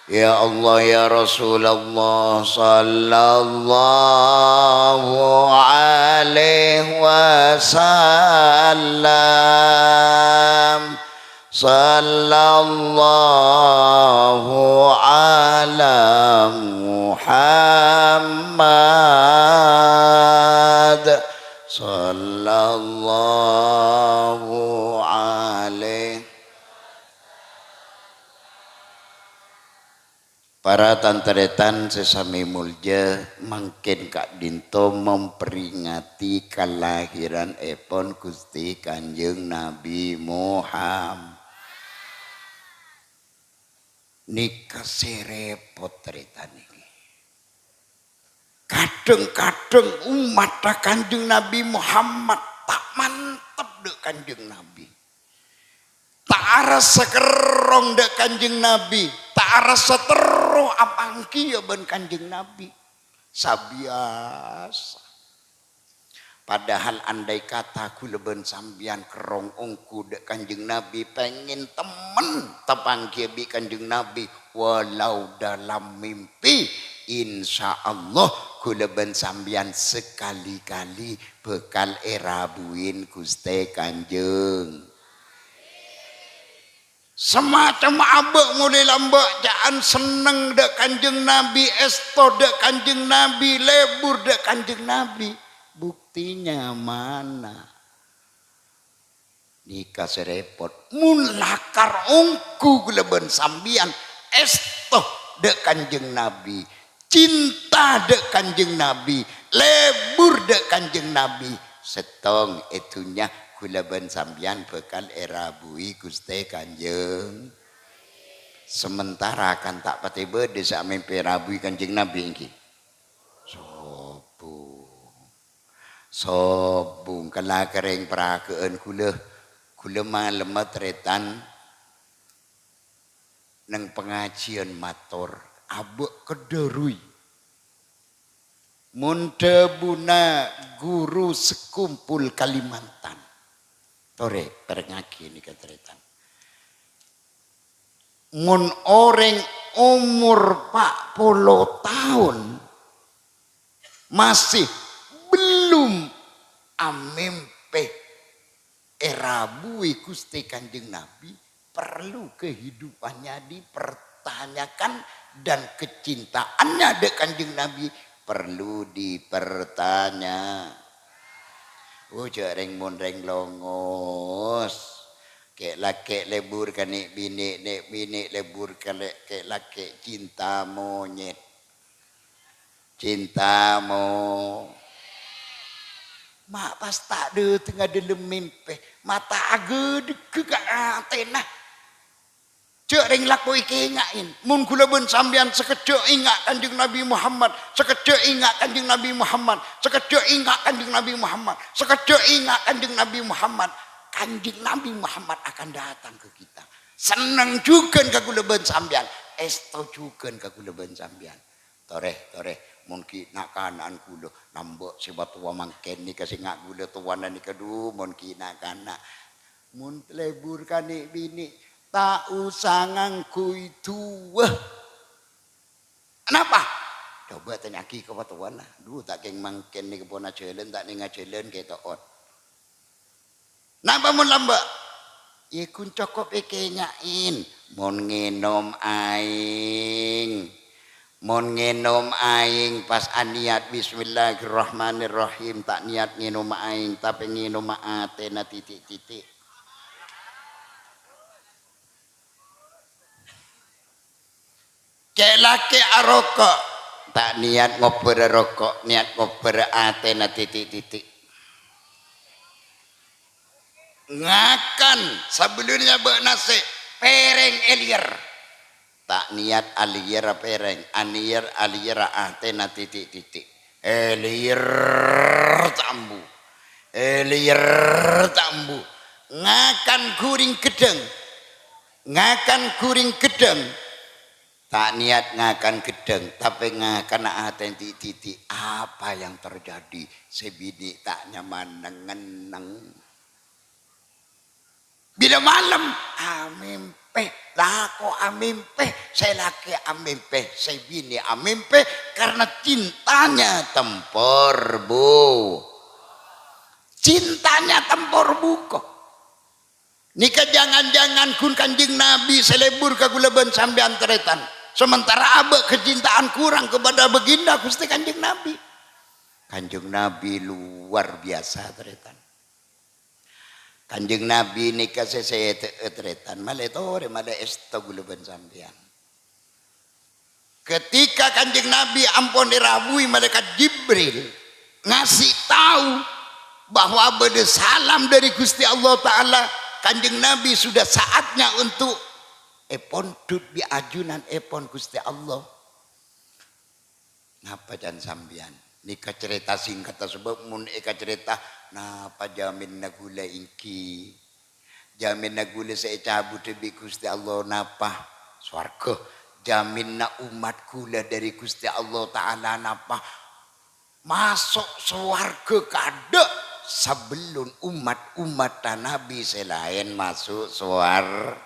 Ya Allah, ya Rasulullah sallallahu alaihi wasallam. Sallallahu ala Muhammad. Sallallahu alaihi. Para tan-tarètan sè samè molja, mangkèn ka'dinto memperingati kalahiranèpon Ghustè Kanjeng Nabi Muhammad. Nèka sè rèpot, tarètan nèka. Kadhâng-kadhâng ommatta Kanjeng Nabi Muhammad ta' mantep dhâ' Kanjeng Nabi. Ta' arassa kerrong dhâ' Kanjeng Nabi, ta' arassa terro apangghiyâ bân Kanjeng Nabi. Sabiyasa. Padahal andai kata ghulâ bân sampèyan kerrong ongghu dhâ' Kanjeng Nabi, pèngèn temmen tapangghi bi' Kanjeng Nabi, walau dalam mimpi, insyaallah ghulâ bân sampèyan sakali-kali bhâkal èrabuin Ghustè Kanjeng. Samacem abâ' molè lambâ' ca'an senneng dhâ' Kanjeng Nabi, èsto dhâ' Kanjeng Nabi, lebur dhâ' Kanjeng Nabi. Buktinya mana? Nèka sè rèpot. Mon lakar ongghu ghulâ bân sampèyan èsto dhâ' Kanjeng Nabi, cinta dhâ' Kanjeng Nabi, lebur dhâ' Kanjeng Nabi, sèttong è dhunnya ghulâ bân sampèyan bhâkal èrabui Ghustè Kanjeng. Sementara kan ta' patè bâdâ sè amèmpè èrabui Kanjeng Nabi, èngghi? Sobung. Sobung, kala kerrèng paragâ'ân ghulâ. Ghulâ malemma tarètan neng pangajiyân mator, abâ' kadhâruy. Mon dhâbuna ghuru Sekumpul Kalimantan. Torè, pèrengngaghi nèka tarètan. Mon orèng omor pa' polo taon masih belum amèmpè èrabui Ghustè Kanjeng Nabi, perlu kehidupannya dipertanyakan dan kecintaannya dhâ' Kanjeng Nabi perlu dipertanya. Oh, jhâ' rèng-monrèng longos. Kè'-lakè' lebur ka nè'-binè', nè'-binè' lebur ka lè-, kè'-lakè' cinta monyet. Cinta mo-, ma' pas ta' dhâtengnga dhâlem mèmpè, ma' ta' aghâdhegghâ ka atèna. Jhâ' rèng lako èkènga'è. Mon ghulâ bân sampèyan sakejjhâ' ènga' Kanjeng Nabi Muhammad, sakejjhâ' ènga' Kanjeng Nabi Muhammad, sakejjhâ' ènga' Kanjeng Nabi Muhammad, sakejjhâ' ènga' Kanjeng Nabi Muhammad, Kanjeng Nabi Muhammad akan datang ke kita. Senneng jhughân ka ghulâ bân sampèyan, èsto jhughân ka ghulâ bân sampèyan. Torè, torè, mon ghi' na'-kana'an ghulâ, lambâ' sè bâtowa mangkèn nèka sè nga' ghulâ towana nèka, dhu, mon ghi' na'-kana'. Mon lebur ka nè'-binè', ta' osa ngangghuy duwâ. Anapa? Coba tanya'aghi ka patowana. Dhu, ta' kèng mangkèn nèka pon ajhâlân, ta' nèng ajhâlân kèto'on. Napa mon lambâ'? Yâ ghun cokop èkènya'in. Mon ngènom aèng. Mon ngènom aèng pas aniyat bismillahirrahmanirrahim, ta' niyat ngènom aèng, tapè ngènom atèna titi'-titi'. Cè' lakè' aroko', ta' niyat ngobbhârâ roko', niyat ngobbhârâ atèna titi'-titi'. Ngakan, sabellunna nyabâ' nasè', pèrèng èlèyèr. Ta' niyat alèyèrra pèrèng, anèyèr-, alèyèrra atèna titi'-titi'. Èlèyèr ta' ambu. Èlèyèr ta' ambu. Ngakan ghuring ghâddhâng. Ngakan ghuring ghâddhâng. Ta' niyat ngakan ghâddhâng, tapè ngakan atèna titi'-titi'. Apa yang terjadi? Sè binè' ta' nyaman neng-ngenneng. Bilâ malem, amèmpè. Lako amèmpè, sè lakè amèmpè, sè binè amèmpè, karena cintanya tempor bu-, cintanya tempor buko. Nèka jangan-jangan ghun Kanjeng Nabi sè lebur ka kaulâ bân sampèyan tarètan. Sementara abâ' kecintaan kurang kepada baginda Ghustè Kanjeng Nabi. Kanjeng Nabi luar biasa, tarètan. Kanjeng Nabi nèka sè sèdhâ'â, tarètan, malè torè, malè èsto kaulâ bân sampèyan. Ketika Kanjeng Nabi ampon èrabuwi Malaikat Jibril, ngasih tahu bahwa bâdâ salam dari Ghustè Allah Ta'ala, Kanjeng Nabi sudah saatnya untuk èpondhut bi' ajunan èpon Ghustè Allah. Napa can sampèyan? Nèka carèta singkatta, sabâb mon èkacarèta, napa jaminna kaulâ èngghi? Jaminna kaulâ sè ècabudhâ bi' Ghustè Allah napa? Sowarghâ. Jaminna ommat kaulâ dhâri Ghustè Allah Ta'ala napa? Maso' sowarghâ kaadâ' sabellun ommat-ommatta Nabi sè laèn maso' sowar-,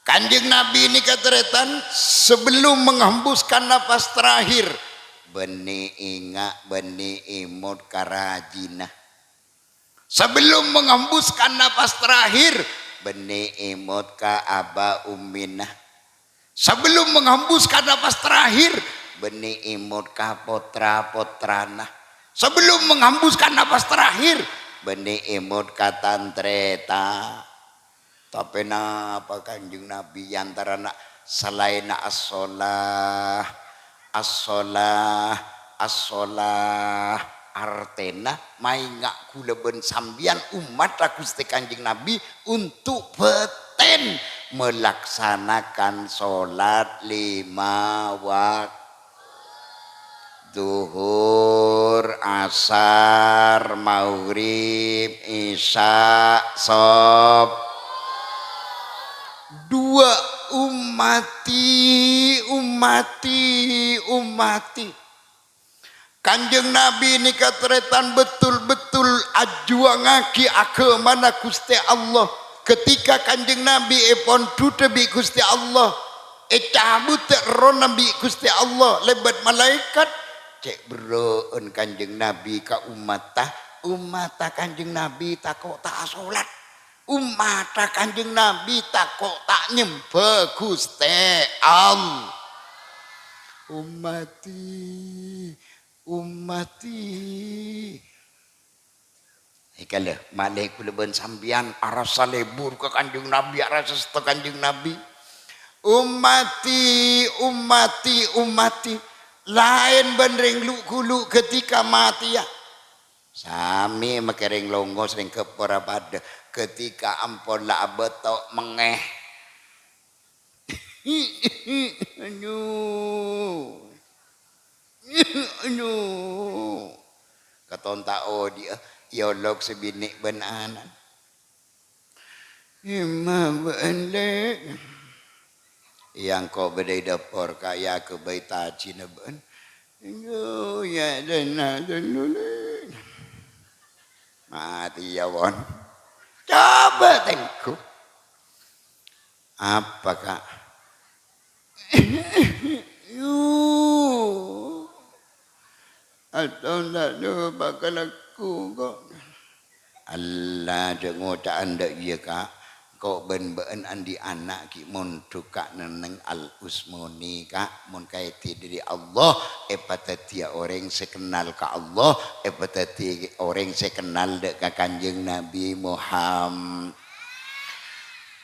Kanjeng Nabi nèka tarètan, sebelum menghembuskan napas terakhir, bânnè enga', bânnè èmot ka rajina. Sebelum menghembuskan napas terakhir, bânnè èmot ka aba ummina. Sebelum menghembuskan napas terakhir, bânnè èmot ka potra-potrana. Sebelum menghembuskan napas terakhir, bânnè èmot ka tan-tarètan. Tapè napa Kanjeng Nabi è antarana salaènna as-shalah, as-shalah, as-shalah, artèna maènga' kaulâ bân sampèyan ommatta Ghustè Kanjeng Nabi untuk bâten melaksanakan sholat lima wak-, Dhuhur, Asar, Maghrib, Isya, Sob-, dua, ummati, ummati, ummati. Kanjeng Nabi nèka tarètan betul-betul ajuwângaghi aghâmana Ghustè Allah. Ketika Kanjeng Nabi èpondhudhâ bi' Ghustè Allah, ècabudhâ errohna bi' Ghustè Allah lèbât malaèkat, cè' berrâ'ân Kanjeng Nabi ka ommatta, ommatta Kanjeng Nabi tako' ta' asolat. Ommatta Kanjeng Nabi tako' ta' nyembhâ Ghustè All-, ummati, ummati. Èkalè, malè kaulâ bân sampèyan arassa lebur ka Kanjeng Nabi, arassa èsto Kanjeng Nabi. Ummati, ummati, ummati. Laèn bân rèng lu'-ghulu' ghâtèka matèya. Samè makè rèng longos, rèng ghâpora padâ. Ghâtèka ampon la abâto' mengngè. Anyo. Anyo. Katon ta' odi'â, èolok sè binè' bân ana'na. Emma bâ'ân, Lè'. Èangko' bâdâ è dâpor, Ka', èaghâbây tajina bâ'ân. Yo, ya, dâna, dâna, Lè'. Matèya, pon. Coba tèngghu. Apa, Ka'? Yu. Atau ndak nyoba kalakku kok. Allah, jhâ' ngoca'an dâ' iyâ, Ka'. Ko' bân bâ'ân andi' ana' ghi' mondhuk, Ka', neng-enneng Al-Usmoni, Ka'. Mon kaèdhi dâri Allah, èpadhâddhiyâ orèng sè kennal ka Allah, èpadhâddhi orèng sè kennal dâ' ka Kanjeng Nabi Muhammad.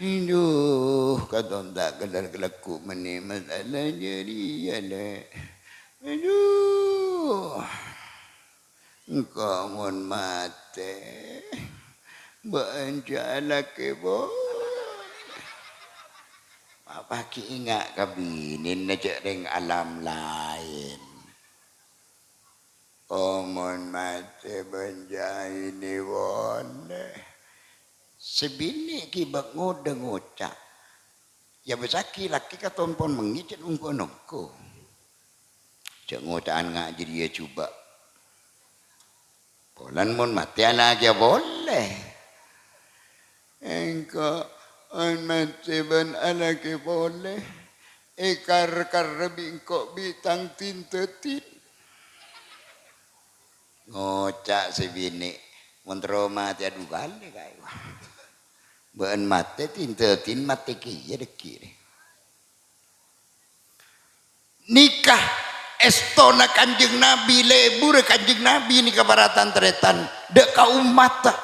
Induh, katon ta' ghellâ' kalakku mènnè masalah jârèya, Lè'. Aduh. Engko' mon matè, bâ'ân jhâ' alakè polè. Apa ghi' enga' ka binèna jhâ' rèng alam laèn. Ko' mon matè bân jhâ' ènè polè. Sè binè' ghi' bâ' ngodâ ngoca'. Yâ, bâsaghi lakè katon pon mèngè cè' nongko-nongko. Jhâ' ngoca'an nga' jârèya jhubâ'. Polana mon matè alakèya polè. Engko' on matè bân alakè polè. Èkar-kar bi' engko' bi' tang din-dâdin. Ngoca' sè binè', "Mon terro matèya du kalè, Kaè." Bâ'ân matè, din-dâdin matè kèya dhâggi' rè. Nèka èstona Kanjeng Nabi, lebura Kanjeng Nabi nèka para tan-tarètan dâ' ka ommatta.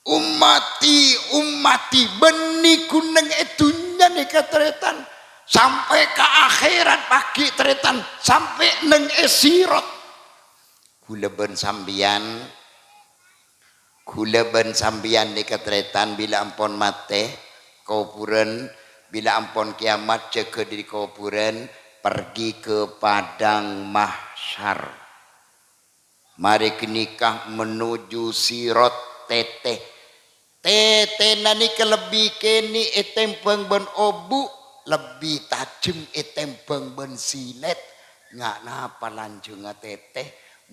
"Ummati, ummati," bânnè ghun neng è dhunnya nèka tarètan, sampè' ka akhèrat paghi' tarètan, sampè' neng è Sirat. Ghulâ bân sampèyan, ghulâ bân sampèyan nèka tarètan bilâ ampon matè, kobhurân, bilâ ampon kèyamat, jâgâ dâri kobhurân, pergi ke padang mahsyar. Marè ghânèka menuju Sirat, tètè. Tètèna nèka lebbi kènè' ètèmbhâng bân obu', lebbi tajhem ètèmbhâng bân silèt. Nga' napa lanjhângnga tètè,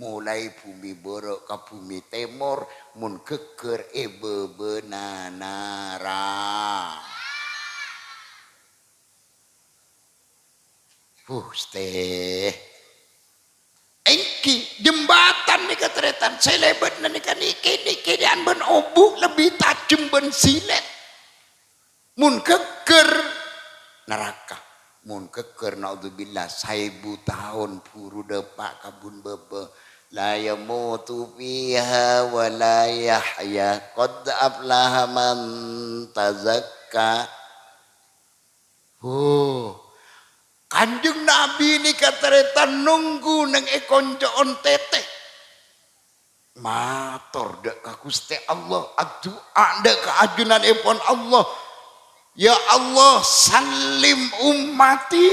molaè bhumè bârâ' ka bhumè tèmor, mon ghâgghâr è bâbâna nara. Ghustè. Èngghi, jembatan nèka tarètan, sè lèbâtna nèka nèkè, nèkè dâ'ân bân obu' lebbi tajhem bân silèt. Mon ghâgghâr, naraka. Mon ghâgghâr, naudzubillah, saèbu taon buru dâpa' ka bun bâbâ. La yamutu fiha wa la yahya. Qad aflaha man tazakka. Oh, Kanjeng Nabi nèka tarètan nonggu neng è konco'on tètè. Mator dâ' ka Ghustè Allah, addu'a dâ' ka ajunanèpon Allah. "Ya Allah, sallim ummati,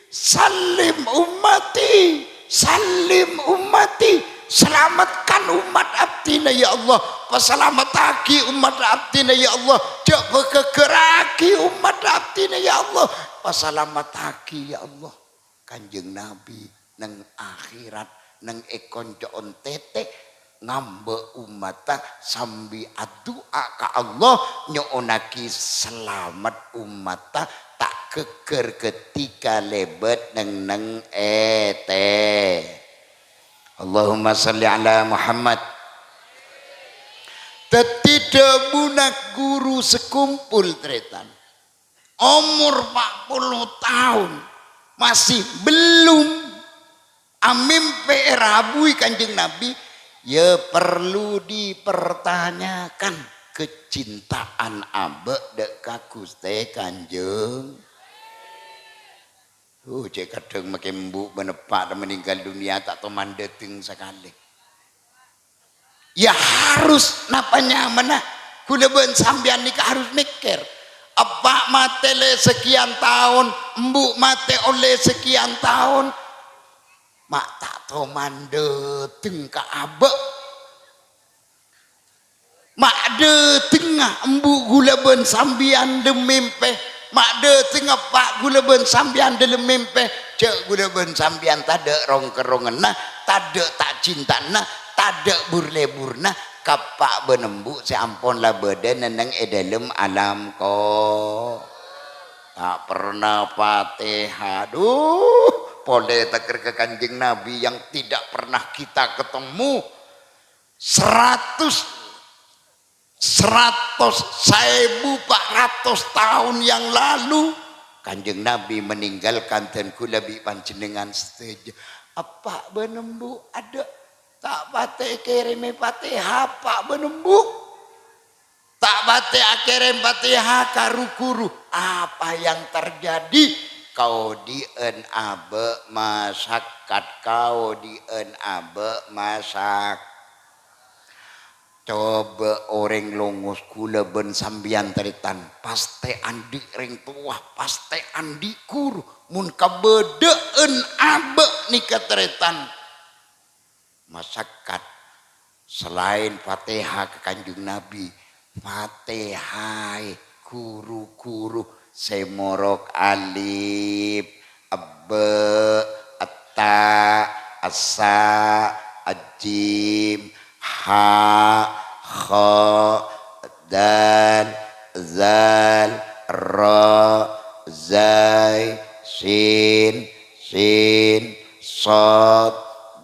sallim ummati, sallim ummati." Salametkan umat abdina, ya Allah. Pasalamettaghi umat abdina, ya Allah. Jhâ' paghâggârraghi umat abdina, ya Allah. Pasalamettaghi, ya Allah. Kanjeng Nabi neng akhèrat, neng è konco'on tètè, ngambâ' ommatta sambi addu'a ka Allah, nyo'onnaghi salamet ommatta ta' ghâgghâr ghântèka lèbât neng-enneng ètè. Allahumma shalli ala Muhammad. Dhâddhi dhâbuna ghuru sakompol, tarètan. Omor empat puluh taon, masih belum amèmpè èrabuwi Kanjeng Nabi, ya perlu dipertanyakan kecintaan abâ' dâ' ka Ghustè Kanjeng. Uh, cè' kadhâng makè embu' bân eppa' meninggal dunia ta' toman dâteng sakalè. Ya harus, napa nyamana? Ghulâ bân sampèyan nèka harus mèkkèr. Eppa' matè lè sekian taon, embu' matè ollè sekian taon. Ma' ta' toman dâteng ka abâ'. Ma' dâtengnga embu' ghulâ bân sampèyan dâ' mèmpè. Ma' dâtengnga eppa' ghulâ bân sampèyan dâ' mèmpè. Jhâ' ghulâ bân sampèyan tadâ' rong-kerronganna, tadâ' ta'-cintana, tadâ' bur-leburna, ka eppa' bân embu' sè ampon la bâdâ neng è dâlem alam ko-, ta' perna Fatihah. Duh, Polè tèkèr ka Kanjeng Nabi yang tidak pernah kita ketemu seratus, seratus, saèbu empat ratus tahun yang lalu. Kanjeng Nabi meninggalkan dân kaulâ bi' panjhennengngan sadhâjâ. Eppa' bân embu' adâ' ta' patè èkèrèmè Fatihah eppa' bân embu'. Ta' patè akèrèm Fatihah ka ru-ghuru. Apa yang terjadi? Kaodi'ân abâ' masakkat, kaodi'ân abâ' masak. Coba orèng longos kaulâ bân sampèyan, tarètan, pastè andi' rèng towa, pastè andi' ghuru. Mon kabâdâ'ân abâ' nèka, tarètan, masakkat. Salaèn Fatihah ka Kanjeng Nabi, Fatihaè ru-ghuru sè morok alif, ebba, etta, essa, ajim, ha, kha, dal, zal, ra, zai, sin, sin, shad,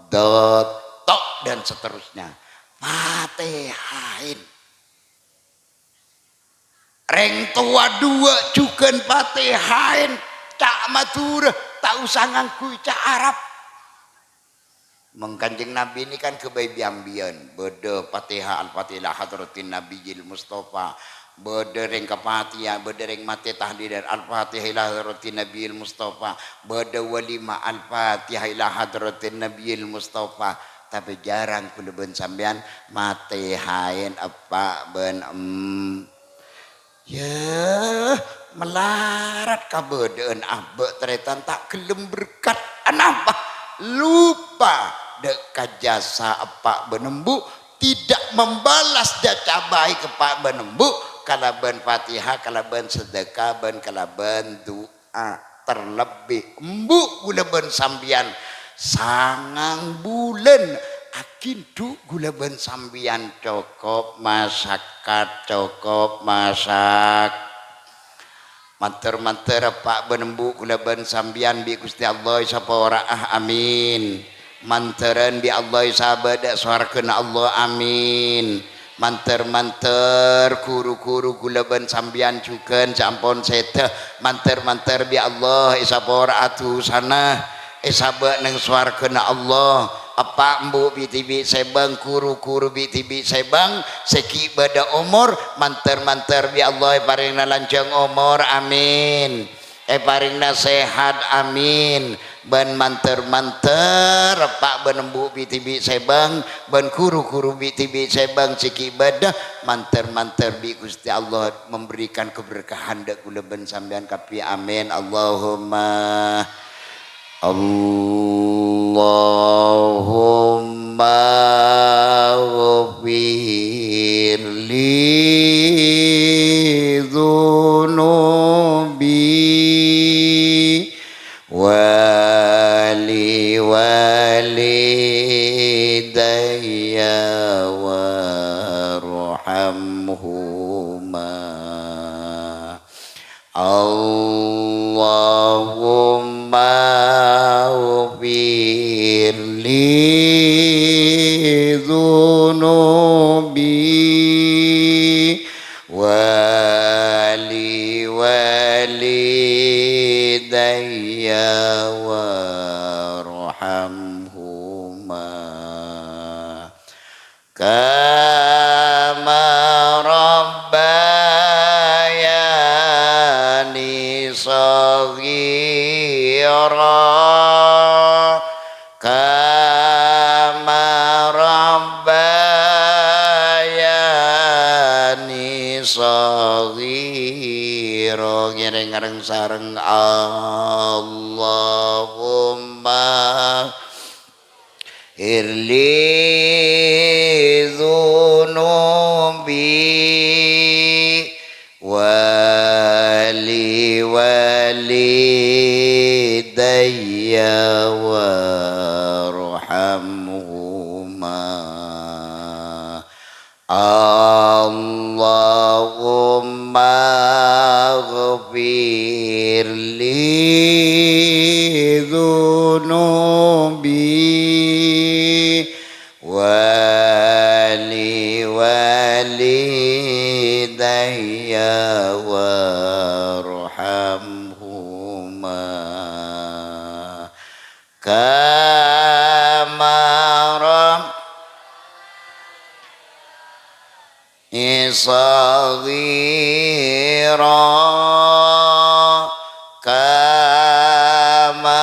dad, ta, dan seterusnya. Fatihaèn. Rèng towa duwâ' jhughân Fatihaèn. Ca' Madhurâ, ta' osa ngangghuy ca' Arab. Mon Kanjeng Nabi nèka kan ghâbây bi-ambiyan, bâdâ Fatihah, Al-Fatihah ila hadratin Nabiyil Mustafa, bâdâ rèng kapatèyan, bâdâ rèng matè tahlilan, Al-Fatihah ila hadratin Nabiyil Mustafa, bâdâ walimah, Al-Fatihah ila hadratin Nabiyil Mustafa. Tapè jhârâng kaulâ bân sampèyan Fatihaèn eppa' bân em-, Yâ, malarat kabâdâ'ân abâ' tarètan ta' ghellem berkat. Anapa? Loppa dâ' ka jasa eppa' bân embu', tidak membalas jasa baik eppa' bân embu' kalabân Fatihah, kalabân sadâka, bân kalabân du'a. Terlebbi embu' kaulâ bân sampèyan sangang bulân aghindhu' kaulâ bân sampèyan cokop masakkat, cokop masak. Mandhâr-mandhâr eppa' bân embu' kaulâ bân sampèyan bi' Ghustè Allah èsapora'a, amin. Mandhârân bi' Allah èsabâ' dâ' sowarghâna Allah, amin. Mandhâr-mandhâr ghuru-ghuru kaulâ bân sampèyan jhughân sè ampon sèdhâ, mandhâr-mandhâr bi' Allah èsapora'a dhusana, èsabâ' neng sowarghâna Allah. Eppa' embu' bi' dhibi' sèbâng, ghuru-ghuru bi' dhibi' sèbâng, sè ghi' bâdâ omor, mandhâr-mandhâr bi' Allah èparèngana lanjhâng omor, amin. Èparèngana sehat, amin. Bân mandhâr-mandhâr eppa' bân embu' bi' dhibi' sèbâng, bân ghuru-ghuru bi' dhibi' sèbâng sè ghi' bâdâ, mandhâr-mandhâr bi' Ghustè Allah memberikan keberkahan dâ' kaulâ bân sampèyan kabbhi. Amin. Allahumma. Allahumma ighfir li dzunubi wa li walidayya warhamhuma. Allahumma ighfir li dzunubi wa li walidayya warhamhuma kama rabbayani shaghira, kama rabbayani shaghira. Ngèrèng-ngèrèng sareng, Allahumma ighfir li dzunubi wa li walidayya warhamhuma. Allahumma ighfir li dzun-, صغيرا كما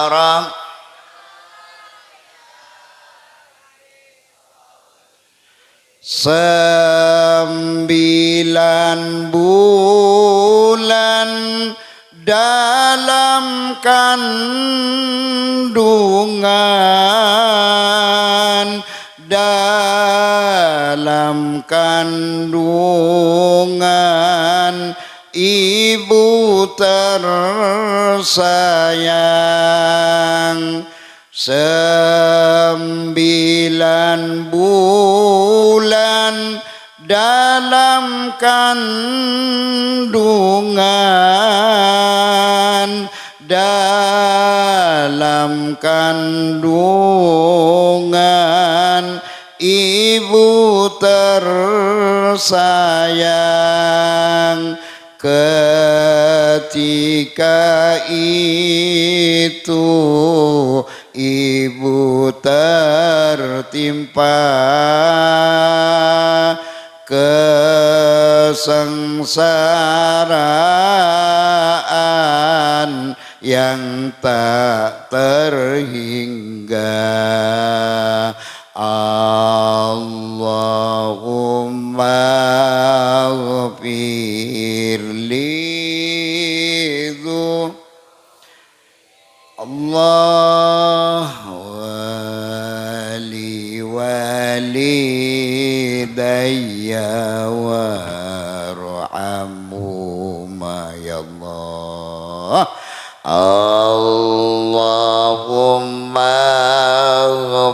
رب Sembilan bulan dalam kandungan, dalam kandungan ibu tersayang. Sembilan bulan dalam kandungan, dalam kandungan ibu tersayang. Ketika itu ibu tertimpa kesengsaraan yang tak terhingga. Allahumma ighfirli dzu-, Allah wali walidayya warhamhuma, ya Allah. Allahumma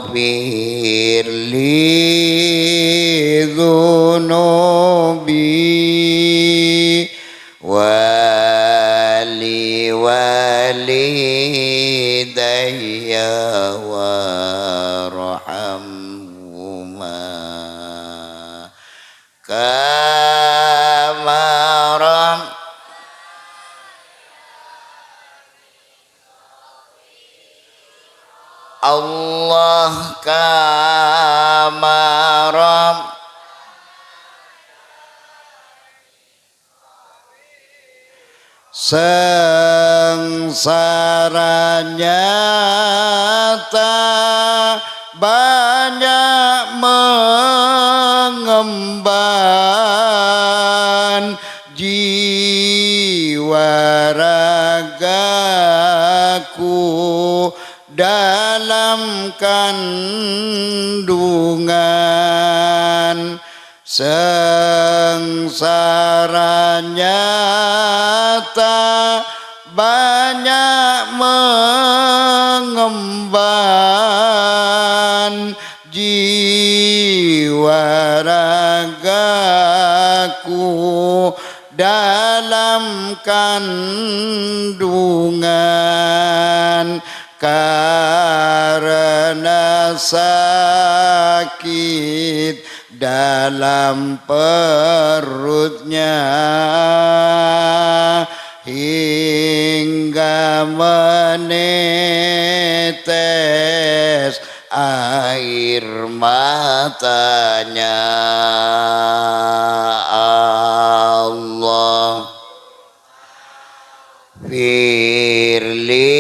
ighfirli dzunubi wali walidayya warhamhuma kama rab-, Allah kama rab-, Sengsara nyata banyak mengemban, jiwa ragaku dalam kandungan. Sengsara nyata banyak mengemban, jiwa ragaku dalam kandungan karena sakit dalam perutnya hingga menetes air matanya. Allah firli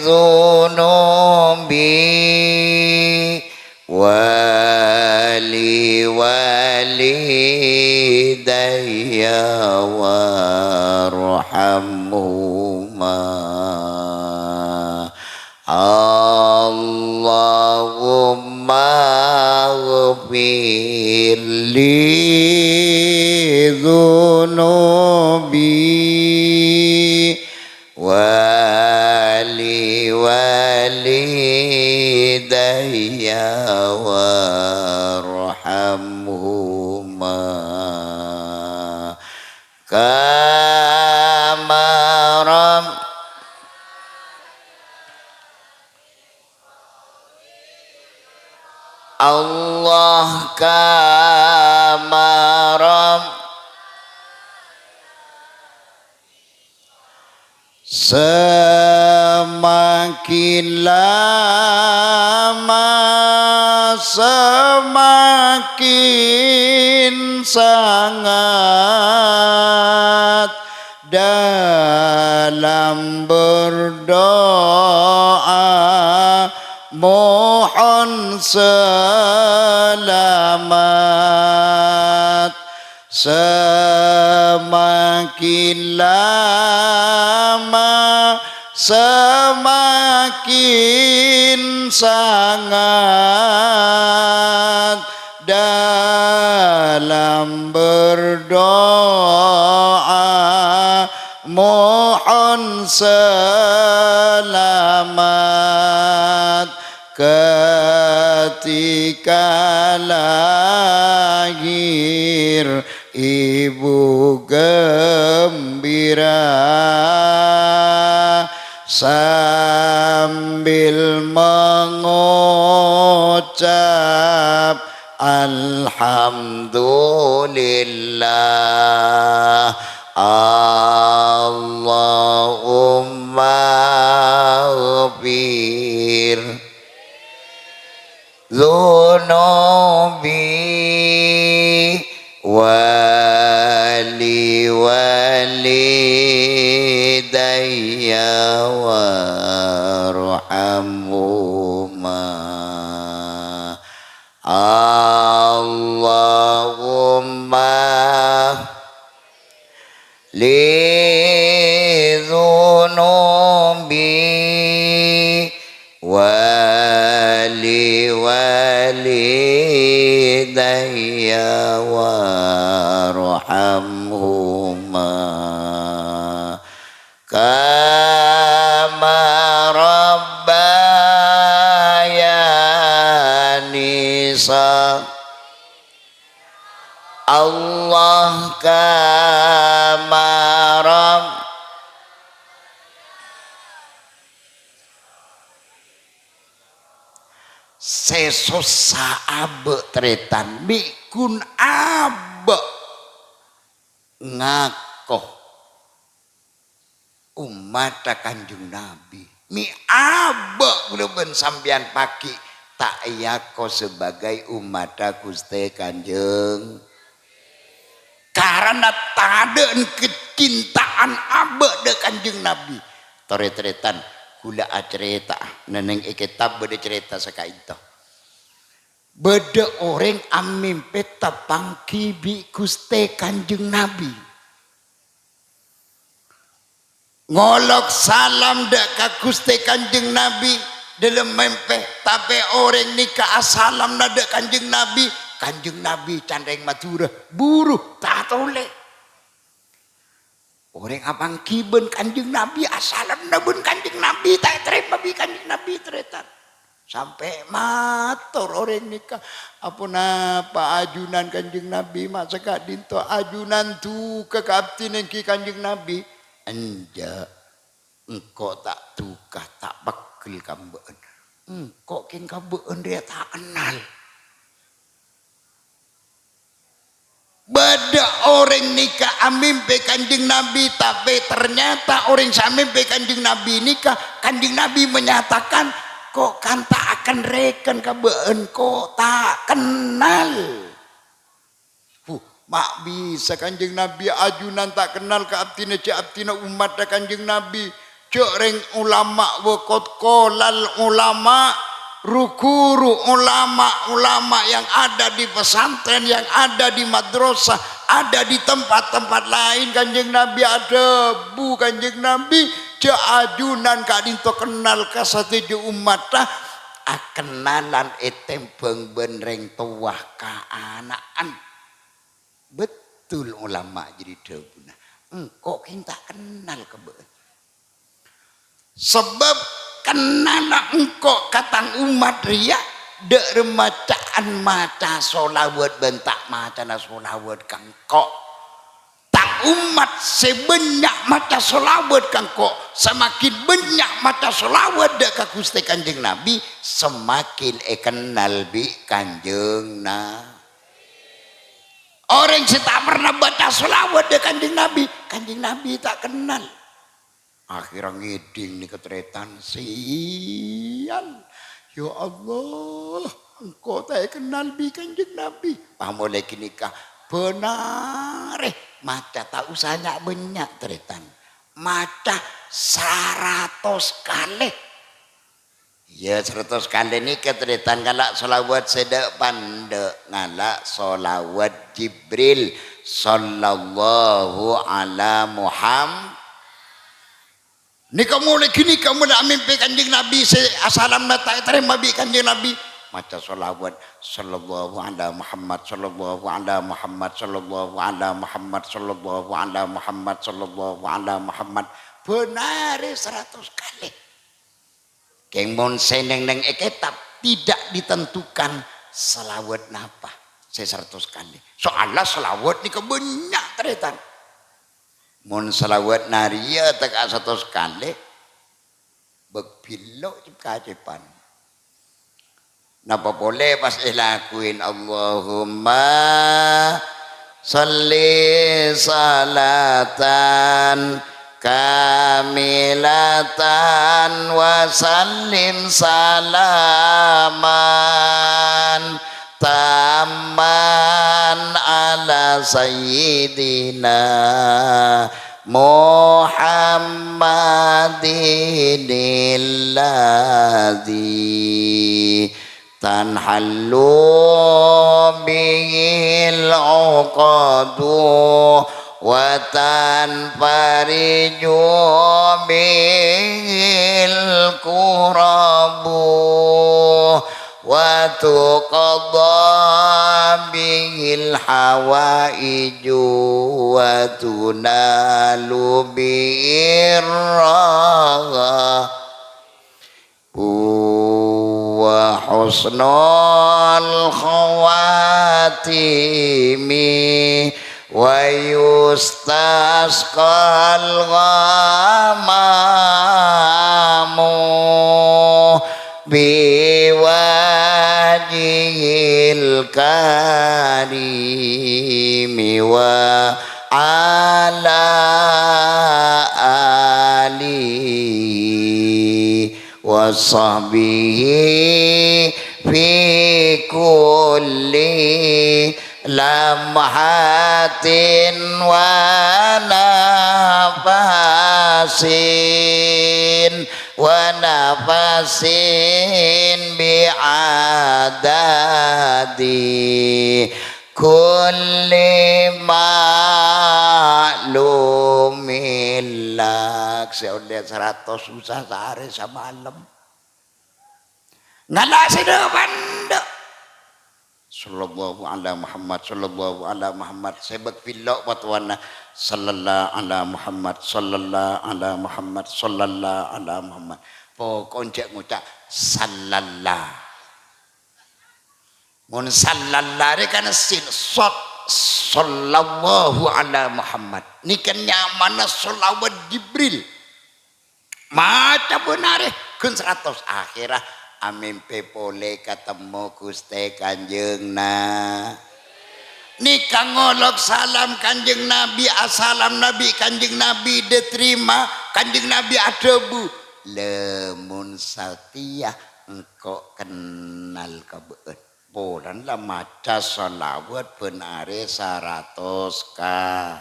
dzunubi wali walidayya warhamhuma. Allahumma ighfir li dzunubi wali walidayya warhamhuma kama rab-, Allah kama rab-, semakin lama semakin sangat dalam berdoa mohon selamat. Semakin lama, semakin sangat dalam berdoa mohon selamat. Ketika lahir ibu gembira sambil mengucap, "Alhamdulillah, Allahumma ghfir dzunubi wali walidayya warhamhuma." Allahumma li dzunubi wali walidayya warhamhuma kama rabbayani sha-, Allah kama rabb-, sè sossa abâ' tarètan, bi' ghun abâ' ngako ommatta Kanjeng Nabi. Mè' abâ' kaulâ bân sampèyan pagghi' ta' èako sebagai ommatta Ghustè Kanjeng. Karana tadâ'na kecintaan abâ' dâ' Kanjeng Nabi. Tarè-tarètan, kaulâ acarèta'a, nèng è kètab bâdâ carèta sakaènto. Bâdâ orèng amèmpè tapangghi bi' Ghustè Kanjeng Nabi. Ngolok salam dâ' ka Ghustè Kanjeng Nabi dâlem mèmpè, tapè orèng nèka asalamna dâ' Kanjeng Nabi, Kanjeng Nabi can rèng Madhurâ, buru ta' tolè. Orèng apangghi bân Kanjeng Nabi, asalamna bân Kanjeng Nabi, ta' ètarèma bi' Kanjeng Nabi, tarètan. Sampè' mator orèng nèka, "Aponapa ajunan Kanjeng Nabi ma' saka'dinto? Ajunan duka ka abdhina èngghi Kanjeng Nabi?" "Enjâ', engko' ta' duka, ta' peggel ka bâ'ân. Engko' kèng ka bâ'ân rèya ta' kennal." Bâdâ orèng nèka amèmpè Kanjeng Nabi, tapè ternyata orèng sè amèmpè Kanjeng Nabi nèka, Kanjeng Nabi menyatakan, "Ko' kanta' akan rèken ka bâ'ân, ko' ta' kennal." Huh, ma' bisa Kanjeng Nabi ajunan ta' kennal ka abdhina, jâ' abdhina ommatta Kanjeng Nabi. Jâ' rèng ulama wa qad qalal ulama, ru-ghuru ulama-ulama yang ada di pesantren, yang ada di madrasah, ada di tempat-tempat lain, Kanjeng Nabi adhâbu, Kanjeng Nabi, jâ' ajunan ka'dinto kennal ka sadhâjâ ommatta, akennalan ètèmbhâng bân rèng towa ka ana'an. Betul ulama jârèya dhâbuna, "Engko' kèng ta' kennal ka bâ'ân." Sabâb kennalla engko' ka tang ommat rèya, dâ' remma ca'an maca sholawat bân ta' macana sholawat ka engko'. Tang ommat sè bânnya' maca sholawat ka engko', samakin bânnya' maca sholawat dâ' ka Ghustè Kanjeng Nabi, samakin èkennal bi' Kanjeng Na-, orèng sè ta' pernah maca sholawat dâ' Kanjeng Nabi, Kanjeng Nabi ta' kennal. Akhèrra ngèdhing nèka tarètan, "Sial, ya Allah, Engko' ta' èkennal bi' Kanjeng Nabi. Pas molaè ghânèka, bân arè maca, ta' osa nya'-bânnya', tarètan. Maca saratos kalè. Iyâ, saratos kalè nèka, tarètan, ngala' shalawat sè dâ' pandâ', ngala' shalawat Jibril, sallallahu ala Muhammad. Nèka molaè ghânèka, molaè amèmpè Kanjeng Nabi sè asalamna ta' ètarèma bi' Kanjeng Nabi. Maca shalawat, sallallahu ala Muhammad, sallallahu ala Muhammad, sallallahu ala Muhammad, sallallahu ala Muhammad, sallallahu ala Muhammad. Bân arè saratos kalè. Kèng mon sè neng-neng è kètab, tidak ditentukan shalawat napa sè saratos kalè. Soalla shalawat nèka bânnya', tarètan. Mon shalawat narèya tèka saratos kalè, bâk billo' cep-kacepan. Napa polè pas èlakoè, Allahumma shalli shalatan kamilatan wa sallim salaman tamman ala sayyidina Muhammadinil ladzi tanhallu bihil uqadu wa tanfariju bihil kurabu wa tuqadha bihil hawaiju wa tunalu bihir raghab wa husnul khawatimi wa yustasqal ghamamu biwajhihil karimi wa ala alihi wa sahbihi fi kulli lamhatin wa nafasin, wa nafasin bi adadi kulli ma'lumin lak. Sè ollè saratos susah saarè samalem. Ngala' sè dâ' pandâ'. Sallallahu ala Muhammad, sallallahu ala Muhammad. Sè bâk billo' patowana. Sallallahu ala Muhammad, sallallahu ala Muhammad, sallallahu ala Muhammad. Pokok jhâ' ngoca' sallallah. Mon sallallah rè kan sin, sot, sallallahu ala Muhammad. Nèka nyamana shalawat Jibril. Maca bân arè, ghun saratos. Akhèrra amèmpè polè katemmo Ghustè Kanjeng Na-, nèka ngolok salam Kanjeng Nabi, asalam Nabi, Kanjeng Nabi dâtarèma, Kanjeng Nabi adhâbu, "Lamon satèya engko' kennal ka bâ'na." Polana la maca shalawat bân arè saratos ka-,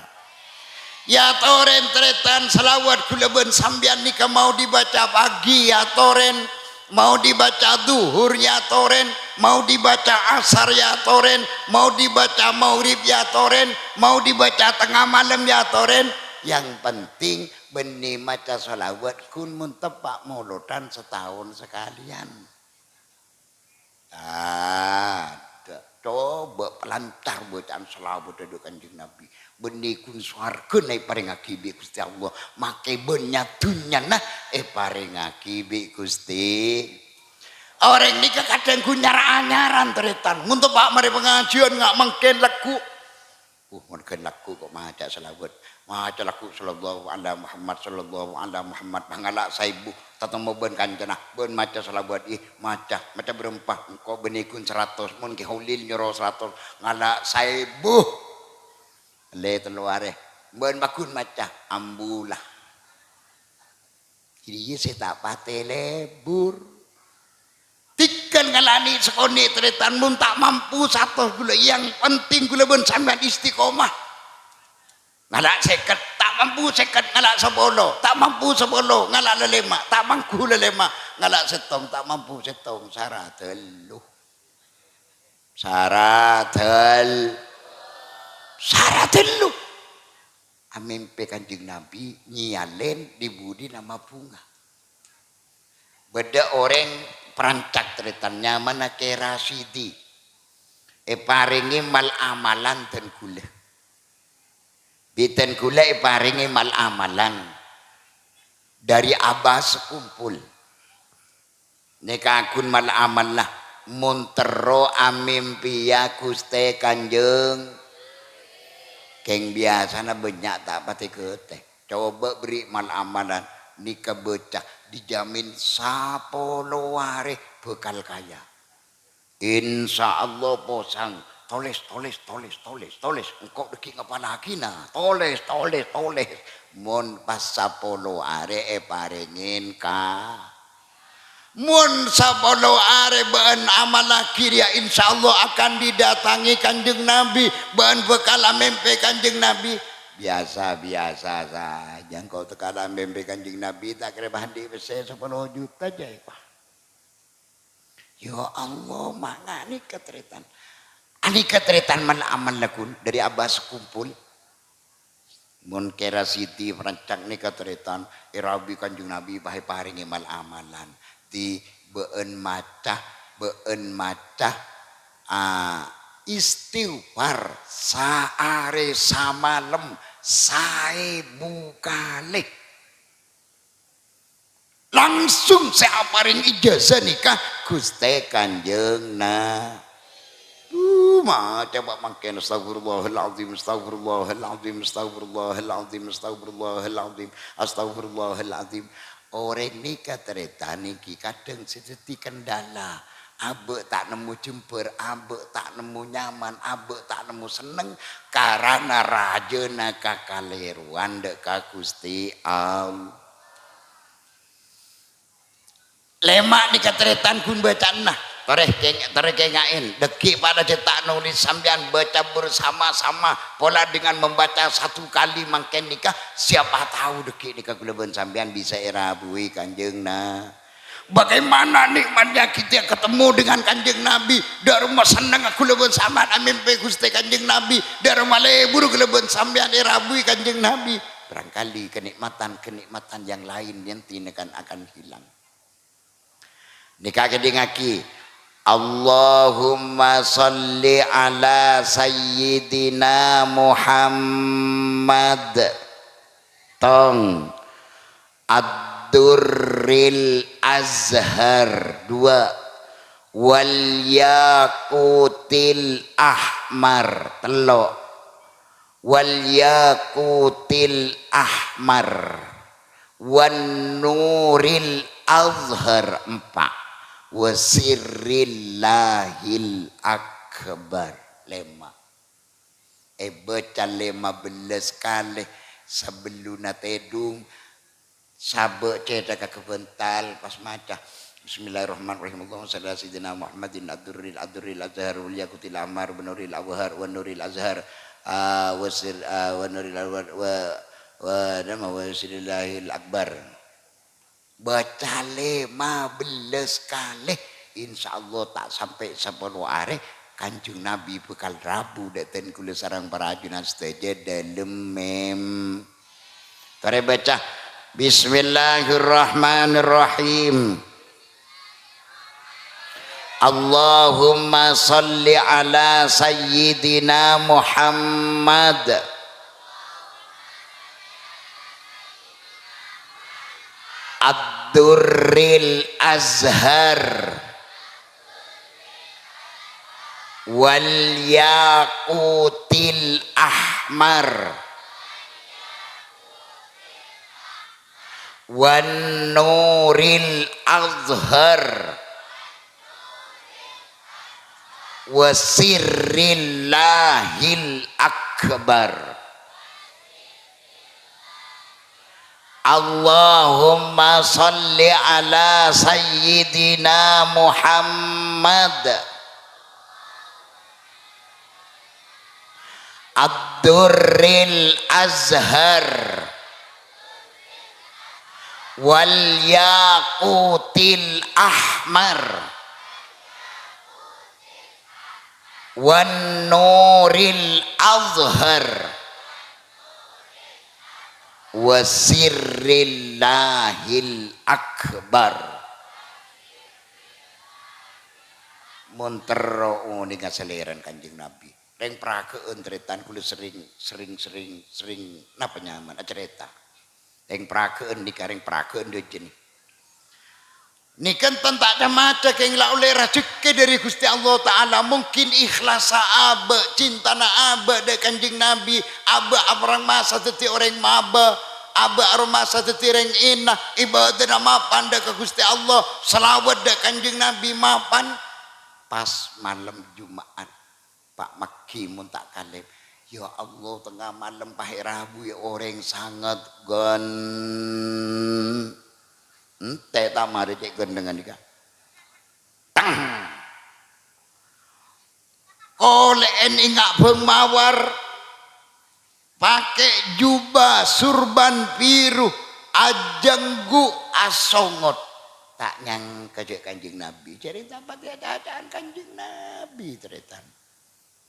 ya torèn, tarètan, shalawat kaulâ bân sampèyan nèka mau dibaca pagi, ya torèn, mau dibaca dhuhur, ya torèn, mau dibaca asar, ya torèn, mau dibaca maghrib, ya torèn, mau dibaca tengnga malem, ya torèn. Yang penting bânnè maca shalawat ghun mon teppa' molodhân sataon sakalèyan. Tadâ'. Coba palancar bacaan shalawat dâ' Kanjeng Nabi. Bânnè ghun sowarghâna èparèngaghi bi' Ghustè Allah. Makè bânnya dhunnyana èparèngaghi bi' Ghustè. Orèng nèka kadhâng ghun nyar-anyaran, tarètan. Mon teppa' marè pangajiân nga' mangkèn lagghu'. Uh, mon ghân lagghu' kok maca shalawat. Maca lagghu' sallallahu ala Muhammad, sallallahu ala Muhammad. Pangala' saèbu. Tatemmo bân kancana. Bân maca shalawat. Ih, maca. Maca bârâmpa. Engko' bânnè ghun saratos. Mon Kè Holil nyoro saratos. Ngala' saèbu. Lè tello arè. Bân pagghun maca. Ambula. Jârèya sè ta' patè lebur. Tèngghâl ngala Ani' sakonè', tarètan, mon ta' mampu satos ghulâ, yang penting ghulâ bân sampèyan istiqomah. Ngala' sèket, ta' mampu sèket, ngala' sapolo, ta' mampu sapolo, ngala' lalèma', ta' mangghu lalèma', ngala' sèttong, ta' mampu sèttong, sara tello. Sara tel-, sara tello. Amèmpè Kanjeng Nabi nyèyalèn di budina mabhunga. Bâdâ orèng Prancak, tarètan, nyamana Kè Rasidi. Èparèngè mal-amalan dân ghulâ. Bi' dân ghulâ èparèngè mal-amalan dâri Abah Sekumpul. Nèka ghun mal-amalla, mon terro amèmpèya Ghustè Kanjeng. Kèng biyasana bânnya' ta' patè ghâtè. Coba bâri' mal-amalan, nèka bâca, dijamin sapolo arè bhâkal kaya. Insyaallah posang. Tolès, tolès, tolès, tolès, tolès. Engko' dhâggi' ngapallaghi, nah. Tolès, tolès, tolès. Mon pas sapolo arè èparèngè ka-, Mon sapolo arè bâ'ân amallaghi rèya, insyaallah akan didatangi Kanjeng Nabi. Bâ'ân bhâkal amèmpè Kanjeng Nabi. Biyasa-biyasa saja. Engko' tèkana amèmpè Kanjeng Nabi, ta' kèra bâ' andi' pèssè sapolo juta jâ', Pak. Ya Allah, mangkana nèka tarètan. Anèka tarètan mal-amalla ghun dâri Abah Sekumpul. Mon Kè Rasidi Prancak nèka tarètan, èrabui Kanjeng Nabi pas èparèngè mal-amalan. Di bâ'ân maca, bâ'ân maca, ah, istighfar saarè samalem saèbu kalè. Langsung sè aparèng ijazah nèka Ghustè Kanjeng Na-, Uh, maca, Pak, mangkèn, "Astagfirullahaladzim, astagfirullahaladzim, astagfirullahaladzim, astagfirullahaladzim, astagfirullahaladzim." Orèng nèka tarètan nèka kadhâng sè dhâddhi kendala. Abâ' ta' nemmo jembhâr, abâ' ta' nemmo nyaman, abâ' ta' nemmo senneng, karana rajâna kakalèrowan dâ' ka Ghustè Allah. Lèma' nèka tarètan ghun bâca'anna. Torè kèng-, torè kènga'è. Dhâggi' padâ cè' ta' nolès sampèyan bâca bersama-sama pola dengan membaca satu kali mangkèn nèka, siapa tahu dhâggi' nèka ghulâ bân sampèyan bisa èrabui Kanjeng Na-, Bagaimana nikmatnya kita ketemu dengan Kanjeng Nabi, dâ' remma sennengnga ghulâ bân sampèyan amèmpè Ghustè Kanjeng Nabi, dâ' remma lebur ghulâ bân sampèyan èrabui Kanjeng Nabi. Barangkali kenikmatan-kenikmatan yang lain nanti akan, akan hilang. Nèka kèdingngaghi. Allahumma shalli ala sayyidina Muhammad. Tong. Ad-Durril Azhar. Dua. Wal Yaqutil Ahmar. Tello'. Wal Yaqutil Ahmar. Wan Nuril Azhar, empa'. Wa Sirrillahil Akbar, lèma'. Èbâca lèma bellâs kalè sabellunna tèdung. Sabâ' cèthagghâ bhântal, pas maca, "Bismillahirrahmanirrahim. Allahumma shalli ala sayyidina Muhammadin ad-durril, ad-durril azhar, wal yaqutil ahmar, wa nuril azhar, wa nuril azhar, ah, wa sir-, ah, wa nuril azhar, wa, wa, nama, wa sirrillahil akbar." Bâca lèma bellâs kalè, insyaallah ta' sampè' sapolo arè, Kanjeng Nabi bhâkal rabu dâ' dhân kaulâ sareng para ajunan sadhâjâ dâlem mem-, Torè bâca, "Bismillahirrahmanirrahim. Allahumma shalli ala sayyidina Muhammad ad-durril azhar." Wal yaqutil ahmar. Wan nuril azhar. Wa sirrillahil akbar. Allahumma shalli ala Sayyidina Muhammad ad-durril azhar wal yaqutil ahmar wan nuril azhar wa sirrillahil akbar. Mon terro onènga salèrana Kanjeng Nabi. Rèng Paragâ'ân, tarètan, kaulâ serrèng, serrèng, serrèng, serrèng, napa nyamana, acarèta. Rèng Paragâ'ân nèka, rèng Paragâ'ân dâjâ nè. Nèka enten ta' ca-maca, kèng la ollè rajhekkè dâri Ghustè Allah Ta'ala. Mungkin ikhlassa abâ', cintana abâ' dâ' Kanjeng Nabi, abâ' aromasa dhâddhi orèng mabâ, abâ' aromasa dhâddhi rèng èna, ibâdâna mapan dâ' ka Ghustè Allah, shalawat dâ' Kanjeng Nabi mapan. Pas malem Juma'at, Pa' Maggi mon ta' kalèp. Ya Allah, tengnga malem pahè' rabu ya orèng sanget gân. Entè ta' marè cè' ghândhângan nèka. Tang! Kolè'en enga' bâng mawar. Pakè' jubah surban biru, ajângghu', asongot. Ta' nyangka jâ' Kanjeng Nabi. Jârèya ta' patè ca-ca'an Kanjeng Nabi, tarètan.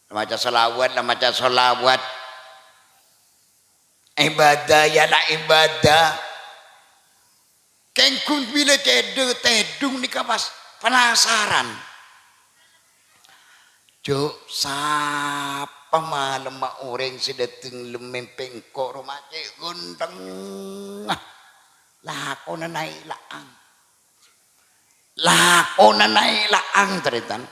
La maca shalawat, la maca shalawat. Ibadah ya la ibadah. Kèng ghun bilâ cèdhâ tèdhung nèka pas penasaran. Jâ', sapa malemma orèng sè dâteng lem mèmpè engko' roma cè' ghântengnga? Lakona naè' la'ang. Lakona naè' la'ang, tarètan.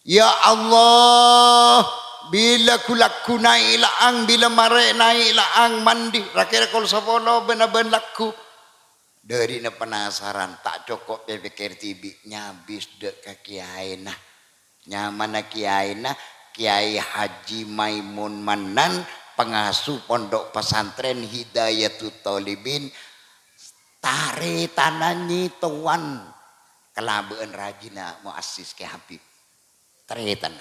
Ya Allah, bilâ ghu-lagghu naè' la'ang, bilâ marè naè' la'ang, mandi, ra-kèra kol sapolo bân-abân lagghu. Dârina penasaran, ta' cokop èpèkkèr dhibi', nyabis dâ' ka kèyaèna. Nyamana kèyaèna, Kèyaè Haji Maimun Mannan, pangasuh Pondok Pesantren Hidayatut Thalibin, tarètanna nyètowan kalabâ'ân rajina muassis Kè Habib. Tarètanna.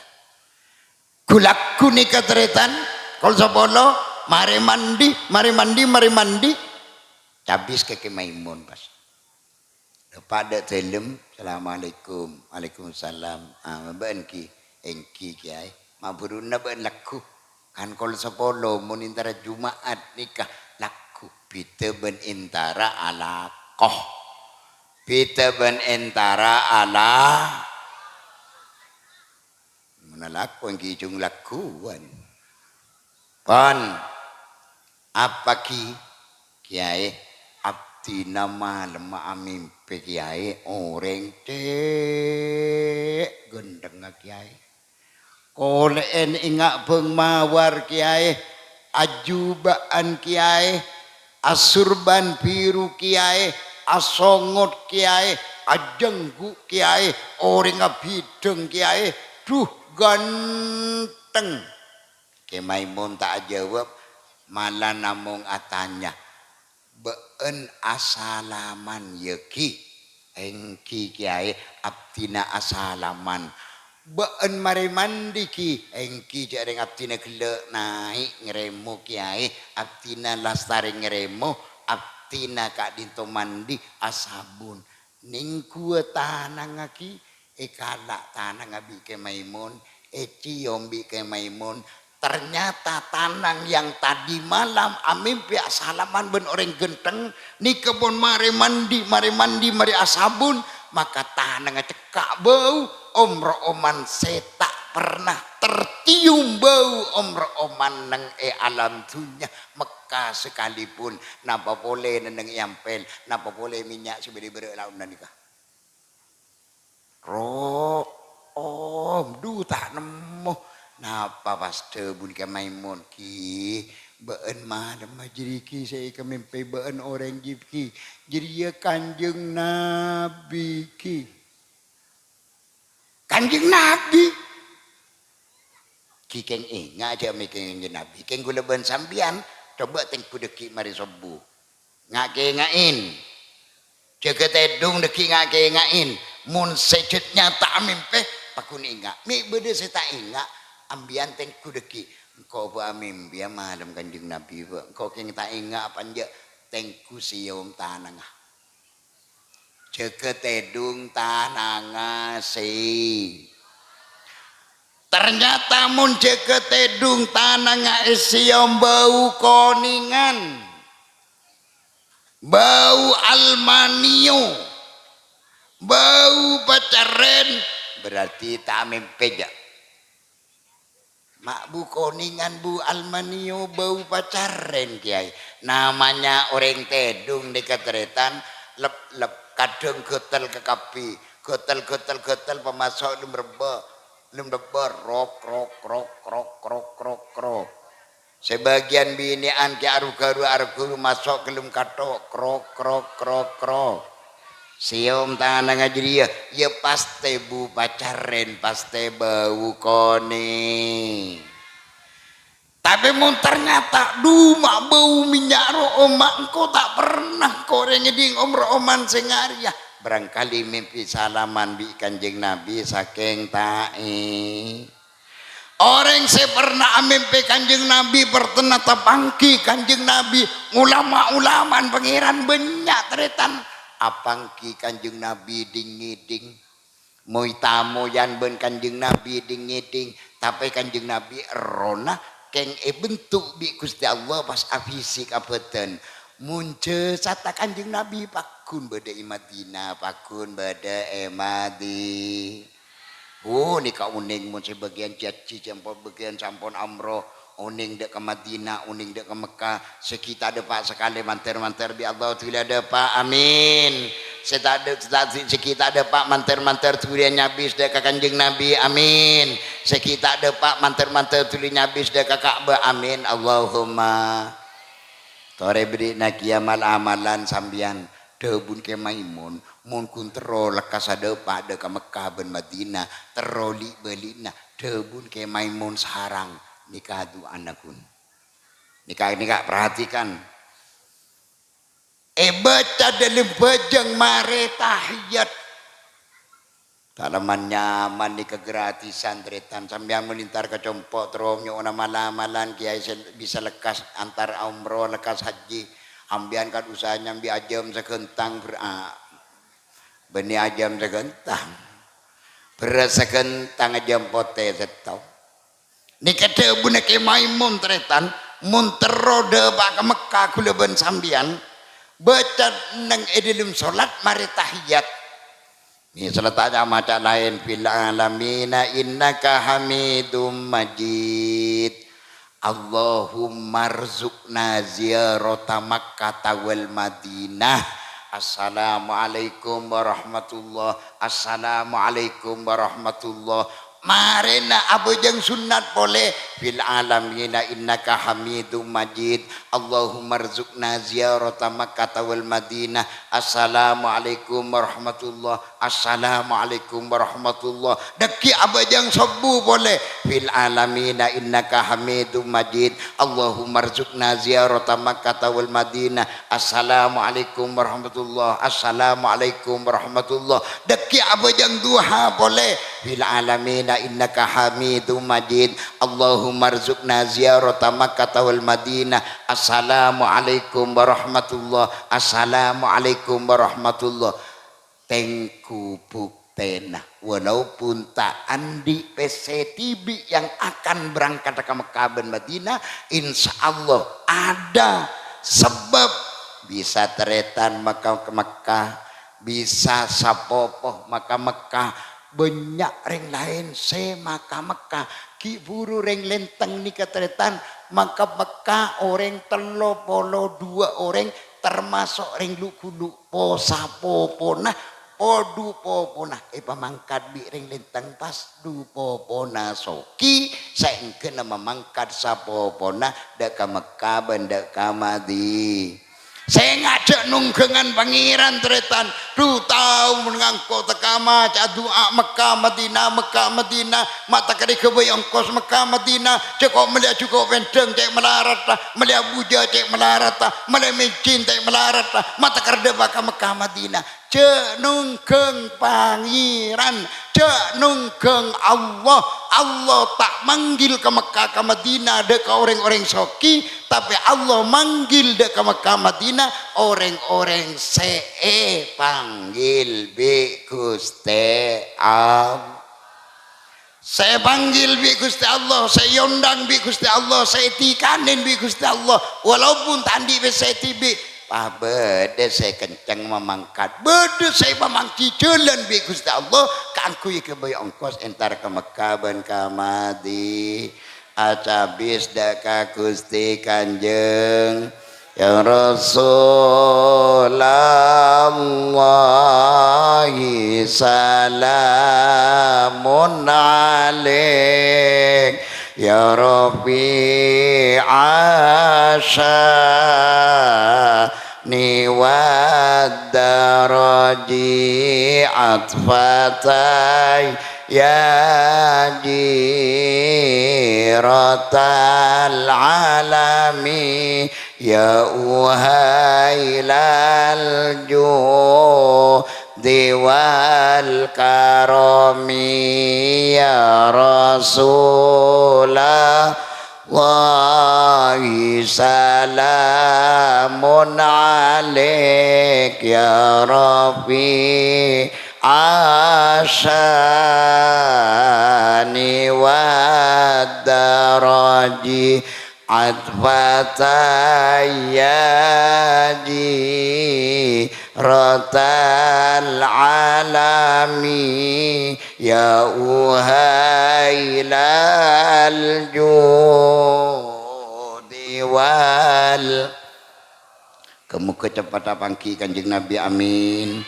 Ghu-lagghu nèka tarètan, kol sapolo, marè mandi, marè mandi, marè mandi. Cabis ka Kè Maimun pas. Dâpa' dâ' dâlem, "Assalamualaikum." "Waalaikumsalam." "Ah, bâ'ân, Kè?" "Èngghi, Kèyaè." "Ma' bhuruna bâ'ân lagghu?" "Kan kol sapolo, mon èntara Juma'at nèka lagghu." "Bhidhâ bân èntara alako. Bhidhâ bân èntara ala-" Mon alako èngghi jhung lagghuwân. Pon, apa, Kè? "Kèyaè, abdhina malemma amèmpè, Kèyaè, orèng cè' ghântengnga, Kèyaè. Kolè'en enga' bâng mawar, Kèyaè, ajuba'an, Kèyaè, asurban biru, Kèyaè, asongot, Kèyaè, ajângghu', Kèyaè, orèngnga bhidhâng, Kèyaè, dhu, ghântheng." Kè Maimun ta' ajâwâb, mala namong atanya, "Bâ'ân asalaman, yâ, Kè?" "Èngghi, Kèyaè, abdhina asalaman." "Bâ'ân marè mandi, Kè?" "Èngghi, jhâ' rèng abdhina ghellâ' naè' ngarèmo, Kèyaè. Abdhina lastarè ngarèmo, abdhina ka'dinto mandi asabun." Nèngghuwâ tanangnga, Kè, èkala' tanangnga bi' Kè Maimun, ècèyom bi' Kè Maimun. Ternyata tanang yang tadi malam amèmpè asalaman bân orèng ghântheng, nèka pon marè mandi, marè mandi, marè asabun, maka tanangnga cekka' bâu, om-ro'oman sè ta' pernah tercium bâu om-ro'oman neng è alam dhunnya. Mekka sakalèpon, napa polè nenneng è Ampel, napa polè mènnya' sè bâdâ è bârâ' laonna nèka. Ro-, om, dhu ta' nemmo. Napa pas dhâbuna Kè Maimun, "Kè, bâ'ân malemma jârèya, Kè, sè èkamèmpè bâ'ân orèng jiyâ, Kè? Jârèya Kanjeng Nabi, Kè." "Kanjeng Nabi?" "Kè kèng enga' jhâ' mè' Kanjeng Nabi. Kèng ghulâ bân sampèyan Coba tèngghu dhâggi' marè sobbhu. Nga'-kènga'è. Jâgâ tèdung dhâggi' nga'-kènga'è. Mon sè jhât nyata'a mèmpè, pagghun enga'. Mè' bâdâ sè ta' enga', ambiyân tèngghu dhâggi'. Engko' bâ' amèmpèya malem Kanjeng Nabi, bâ'. Engko' kèng ta' enga' apa enjâ', tèngghu sèyom tanangnga. Jâgâ tèdung tanangnga sè. Ternyata mon jâgâ tèdung tanangnga èsèyom bâu konèngan, bâu almanio, bâu pacarrèn, berarti ta' mèmpè, jâ'. Ma' bâu konèngan, bâu almanio, bâu pacarrèn, Kèyaè. Namanya orèng tèdung nèka tarètan, lep-lep, kadhâng ghâtel kakabbhi. Ghâtel, ghâtel, ghâtel, pamaso' lem rebbhâ. Lem rebbhâ, rok, rok, rok, rok, rok, rok, rok. Sabâgiyân binè'an kè aru-gharu, aru-gharu maso' ka lem katho', krok, krok, krok, krok. Sèyom tanangnga jârèya, ya pastè bâu pacarrèn, pastè bâu konè. Tapè mon ternyata duma' bâu mènnya' ro'oma, engko' ta' pernah korèng ngèdhing om-ro'oman sè ngarèya. Barangkali mèmpè salaman bi' Kanjeng Nabi sakèng taè. Orèng sè pernah amèmpè Kanjeng Nabi, pernah tapangghi Kanjeng Nabi, ulama-ulama'an Pangèran bânnya' tarètan apangghi Kanjeng Nabi dhing-ngèdhing. Moy-tamoyan bân Kanjeng Nabi dhing-ngèdhing, tapè Kanjeng Nabi errohna kèng èbentuk bi' Ghustè Allah pas afisik abhâdhân. Mon jasadda Kanjeng Nabi pagghun bâdâ è Madinah, pagghun bâdâ è Madi-, Oh, nèka onèng mon sabâgiyân jhâjhi, sampon bâgiyân sampon umroh. Onèng dâ' ka Madinah, onèng dâ' ka Mekkah. Sè ghi' ta' dâpa' sakalè mandhâr-mandhâr bi' Allah dhuli adâpa'. Amin. Sè ta' dâ-, sè ta', sè ghi' ta' dâpa' mandhâr-mandhâr dhuli nyabis dâ' ka Kanjeng Nabi. Amin. Sè ghi' ta' dâpa' mandhâr-mandhâr dhuli nyabis dâ' ka Ka'bah. Amin. Allahumma. Torè bâdâna kèya mal-amalan sampèyan. Dhâbuna Kè Maimun, mon ghun terro lekkas adâpa' dâ' ka Mekkah bân Madinah, terro li'-bâli'na, dhâbuna Kè Maimun sareng. Nèka du'ana ghun. Nèka, nèka, perhatikan. Èbâca dâlem bhâjâng marè tahiyat. Dâlem nyaman nèka gratisan, tarètan. Sampèyan mon entar ka compo' terro nyo'ona mal-amalan, kèyaè sè bisa lekkas antar umroh, lekkas hajji. Sampèyan kan usaha nyambi ajâm saghântang ber-, a-, bânnè ajâm saghântang. Bherrâs saghântang ajâm potè sèttong. Nèka dhâbuna Kè Maimun, tarètan, mon terro dâpa' ka Mekkah ghulâ bân sampèyan, bâca neng è dâlem solat marè tahiyat. Mè' salata ca-maca laèn, "Fil alamina innaka hamidum majid. Allahummarzuqna ziyarata Makkata wal Madinah. Assalamualaikum warahmatullah. Assalamualaikum warahmatullah." Marèna abhâjâng sunnat polè, "Fil alamina innaka hamidum majid. Allahummarzuqna ziyarata Makkata wal Madinah. Assalamualaikum warahmatullah. Assalamualaikum warahmatullah." Dhâggi' abhâjâng sobbhu polè, "Fil alamina innaka hamidum majid. Allahummarzuqna ziyarata Makkata wal Madinah. Assalamualaikum warahmatullah. Assalamualaikum warahmatullah." Dhâggi' abhâjâng duha polè, "Fil alamina innaka hamidum majid. Allahummarzuqna ziyarata Makkata wal Madinah. Assalamualaikum warahmatullah. Assalamualaikum warahmatullah." Tèngghu buktèna, walaupun ta' andi' pèssè dhibi' yang akan berangkat ka Mekkah bân Madinah, insyaallah ada sebab bisa tarètan maka ka Mekkah, bisa sapopo maka Mekkah, bânnya' rèng laèn sè maka Mekkah. Ghi' bhuru rèng Lenteng nèka tarètan maka Mekkah orèng tello polo duwâ' orèng, termaso' rèng Lu'-Ghulu'. Po-sapopona, po-dhu popona èpamangkat bi' rèng Lenteng pas dhu popona sogi, saèngghâna mamangkat sapopona dâ' ka Mekkah bân dâ' ka Madi-, Sè ngajhâk nongghângan Pangèran, tarètan. Dhu, tao mon ngangko' teka maca du'a Mekka Madinah, Mekka Madinah, ma' takarè ghâbây ongkos Mekka Madinah, jhâ' ko' mellèya jhuko' pèndâng cè' malaradhâ, mellèya bujâ cè' malaradhâ, mellèya mèjjin cè' malaradhâ, ma' takarè dâpa' ka Mekka Madinah. Jhâ' nongghâng Pangèran, jhâ' nongghâng Allah. Allah ta' manggil ka Mekka ka Madinah dâ' ka orèng-orèng soghi, tapè Allah manggil dâ' ka Mekka Madinah orèng-orèng sè èpanggil bi' Ghustè Allah. Sè èpanggil bi' Ghustè Allah, sè èondhâng bi' Ghustè Allah, sè ètikanè bi' Ghustè Allah, walaupun ta' andi' pèssè dhibi', pabâdâ sè kenceng mamangkat, bâdâ sè èpamanggi jhâlân bi' Ghustè Allah kaangghuy ghâbây ongkos entar ka Mekka bân ka Madi-, acabis dâ' ka Ghustè Kanjeng. Ya Rasulullah, salamun alaik, ya rafi'as syani wad daraji, atfatayya jiratal alami. Ya uhailal judi wal karami, ya Rasulullah, salamun alaik, ya rafi asyani wad daraji, atfatayya jiratal alami, ya uhailal judi wal Ghâ-moghâ ceppetta pangghi Kanjeng Nabi, amin.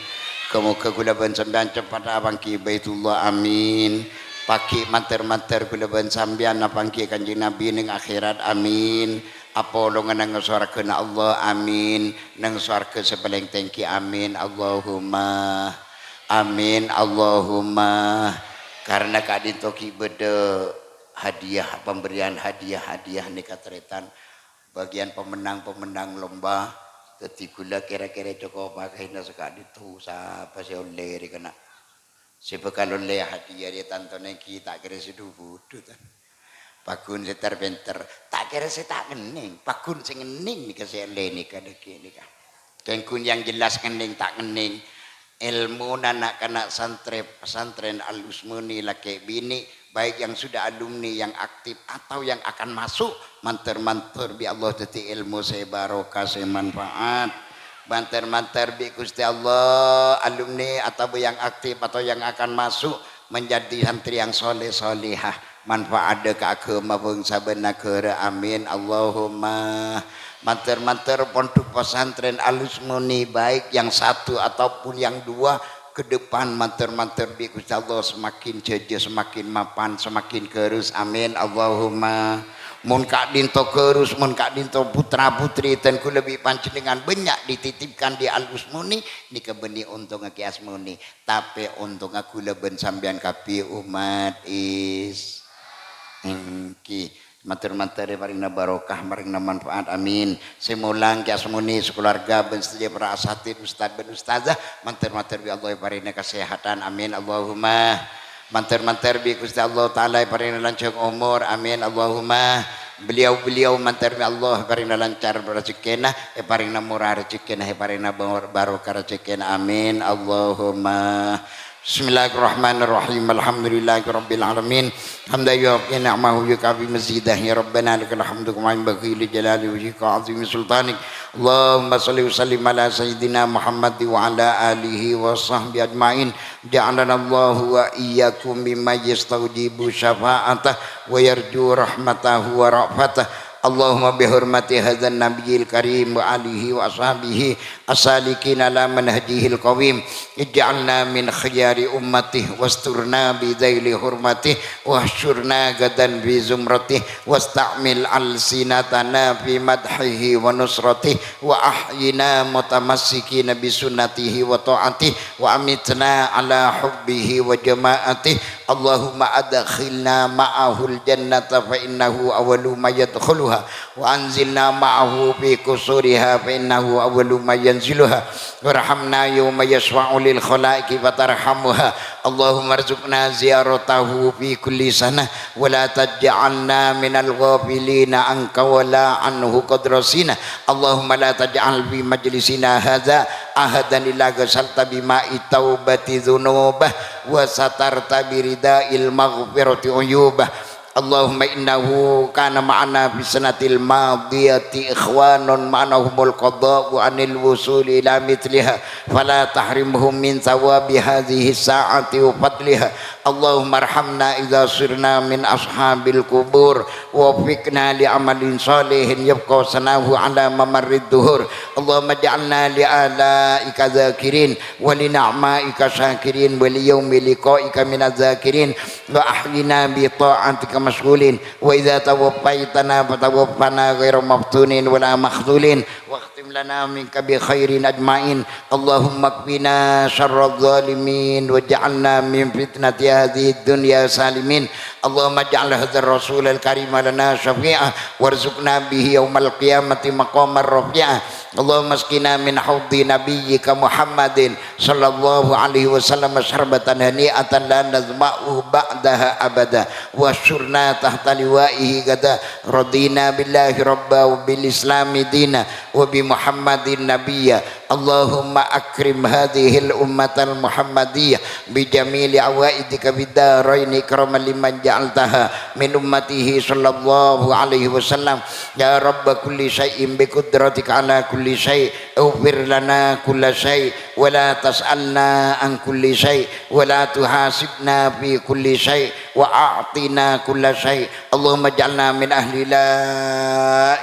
Ghâ-moghâ kaulâ bân sampèyan ceppetta pangghi Baitullah, amin. Paghi' mandhâr-mandhâr kaulâ bân sampèyan apangghi Kanjeng Nabi neng akhèrat, amin. Apolonga neng sowarghâna Allah, amin. Neng sowarghâ sè palèng tèngghi, amin. Allahumma amin, Allahumma. Karena ka'dinto ghi' bâdâ hadiah, pemberian hadiah-hadiah nèka tarètan. Bagian pemenang-pemenang lomba. Dhâddhi ghulâ kèra-kèra cokop akèhna saka'dinto, sapa sè ollè rèkana. Sè bhâkal ollè hadiah rè tantona èngghi ta' kèra sè dhu-budhu, tan. Paggun sè ter-pènter, ta' kèra sè ta' ngennèng, paggun sè ngennèng nèka sè ollè nèka dhâggi' nèka. Kèng ghun yang jelas ngennèng ta' ngennèng. Èlmona na'-kana' santrè pesantren Al-Usmuni lakè' binè', baik yang sudah alumni, yang aktif, atau yang akan masuk, mandhâr-mandhâr bi' Allah dhâddhi èlmo sè barokah, sè manfaat. Mandhâr-mandhâr bi' Ghustè Allah, alumni atabâ yang aktif atau yang akan masuk, menjadi santri yang soleh-solehah, manfaat dâ' ka aghâma bângsa bân naghârâ. Amin, Allahumma. Mandhâr-mandhâr pondhuk pesantren Al-Usmuni, baik yang satu ataupun yang dua, ke depan mandhâr-mandhâr bi' Ghustè Allah semakin jâjâ, semakin mapan, semakin ghârus. Amin, Allahumma. Mon ka'dinto ghârus, mon ka'dinto putra-putri dân ghulâ bi' panjhennengngan bânnya' dititipkan di Al-Usmuni, nèka bânnè ontongnga Kè Asmuni. Tapè ontongnga ghulâ bân sampèyan kabbhi ommat Is-, èngghi. Mandhâr-mandhâr èparèngana barokah, marèngana manfaat. Amin. Sè molang Kè Asmuni, sakalowarga bân sadhâjâ para asatidz, ustad bân ustadzah, mandhâr-mandhâr bi' Allah èparèngana kasèhadhân. Amin. Allahumma. Mandhâr-mandhâr bi' Ghustè Allah Ta'ala èparèngana lanjhâng omor. Amin. Allahumma. Beliau-beliau mandhâr bi' Allah èparèngana lancar rejhekkèna, èparèngana mora rejhekkèna, èparèngana bar-, barokah rejhekkèna. Amin. Allahumma. Bismillahirrahmanirrahim. Alhamdulillahirabbil alamin. Hamdan yuwafi ni'amahu wa yukafi mazidah. Ya Rabbana lakal hamdu kama yanbaghi li jalali wajhika wa 'azimi sultanik. Allahumma shalli wa sallim ala sayyidina Muhammad wa ala alihi wa sahbihi ajmain. Ja'alanallahu wa iyyakum mimman yastaujibu syafa'atah wa yarju rahmatahu wa ra'fatah. اللهم بحرمة هذا النبي الكريم وآله وأصحابه السالكين على منهجه القويم، اجعلنا من خيار أمته واسترنا بذيل حرمته واحشرنا غدا في زمرته واستعمل ألسنتنا في مدحه ونصرته وأحينا متمسكين بسنته وطاعته وأمتنا على حبه وجماعته. اللهم أدخلنا معه الجنة فإنه أول ما يدخلها، وأنزلنا معه في قصورها فإنه أول ما ينزلها، وارحمنا يوم يشفع للخلائق فترحمها. اللهم ارزقنا زيارته في كل سنة، ولا تجعلنا من الغافلين عنك ولا عنه قد رسينا. اللهم لا تجعل في مجلسنا هذا أحدا إلا غسلت بماء التوبة ذنوبه وسترت برداء المغفرة عيوبه. اللهم إنه كان معنا في السنة الماضية إخوان منعهم القضاء عن الوصول إلى مثلها، فلا تحرمهم من ثواب هذه الساعة وفضلها. اللهم ارحمنا إذا صرنا من أصحاب القبور، ووفقنا لعمل صالح يبقى ثناؤه على ممر الدهور. اللهم اجعلنا لآلائك ذاكرين، ولنعمائك شاكرين، وليوم لقائك من الذاكرين، وأحينا بطاعتك مشغولين، وإذا توفيتنا فتوفنا غير مفتونين ولا مخذولين، واختم لنا منك بخير أجمعين. اللهم اكفنا شر الظالمين، واجعلنا من فتنة هذه الدنيا سالمين. اللهم اجعل هذا الرسول الكريم لنا شفيعا، وارزقنا به يوم القيامة مقاما رفيعا. اللهم اسقنا من حوض نبيك محمد صلى الله عليه وسلم شربة هنيئة لا نظمأ بعدها أبدا، واحشرنا تحت لوائه غدا. رضينا بالله ربا، وبالإسلام دينا، وبمحمد نبيا. اللهم أكرم هذه الأمة المحمدية بجميل عوائدك في الدارين إكراما لمن جعلتها من أمته صلى الله عليه وسلم. يا رب كل شيء بقدرتك على كل شيء، اغفر لنا كل شيء، ولا تسألنا عن كل شيء، ولا تحاسبنا في كل شيء، وأعطنا كل شيء. اللهم اجعلنا من أهل لا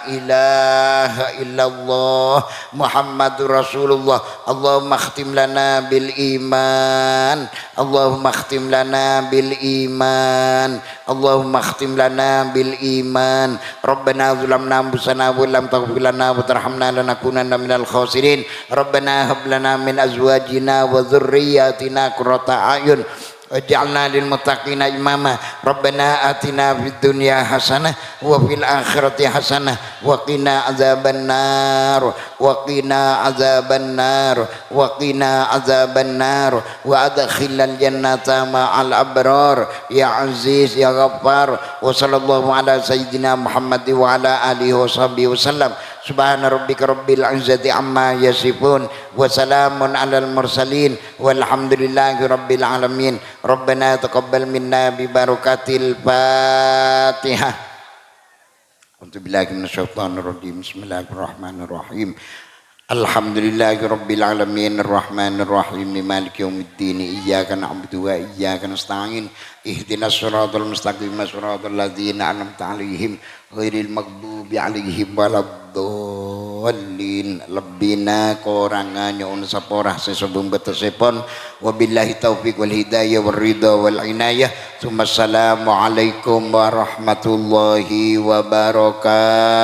إله إلا الله محمد رسول الله. اللهم اختم لنا بالإيمان. اللهم اختم لنا بالإيمان. اللهم اختم لنا بالإيمان. ربنا ظلمنا أنفسنا وإن لم تغفر لنا وترحمنا لنكونن من الخاسرين. ربنا هب لنا من أزواجنا وذرياتنا قرة أعين واجعلنا للمتقين إماما. ربنا آتنا في الدنيا حسنة وفي الآخرة حسنة وقنا عذاب النار، وقنا عذاب النار، وقنا عذاب النار، وأدخلنا الجنة مع الأبرار يا عزيز يا غفار. وصلى الله على سيدنا محمد وعلى آله وصحبه وسلم. سبحان ربك رب العزة عما يصفون، وسلام على المرسلين، والحمد لله رب العالمين. ربنا تقبل منا ببركة الفاتحة. أعوذ بالله من الشيطان الرجيم. بسم الله الرحمن الرحيم. الحمد لله رب العالمين، الرحمن الرحيم، مالك يوم الدين، إياك نعبد وإياك نستعين، اهدنا الصراط المستقيم، صراط الذين أنعمت عليهم، غير المغضوب عليهم ولا الضالين. Lebbina, korangnga nyo'on sapora sè sobung bâtessèpon. Wabillahi taufiq wal hidayah wal ridha wal inayah. Tsumma assalamualaikum warahmatullahi wabarakatuh.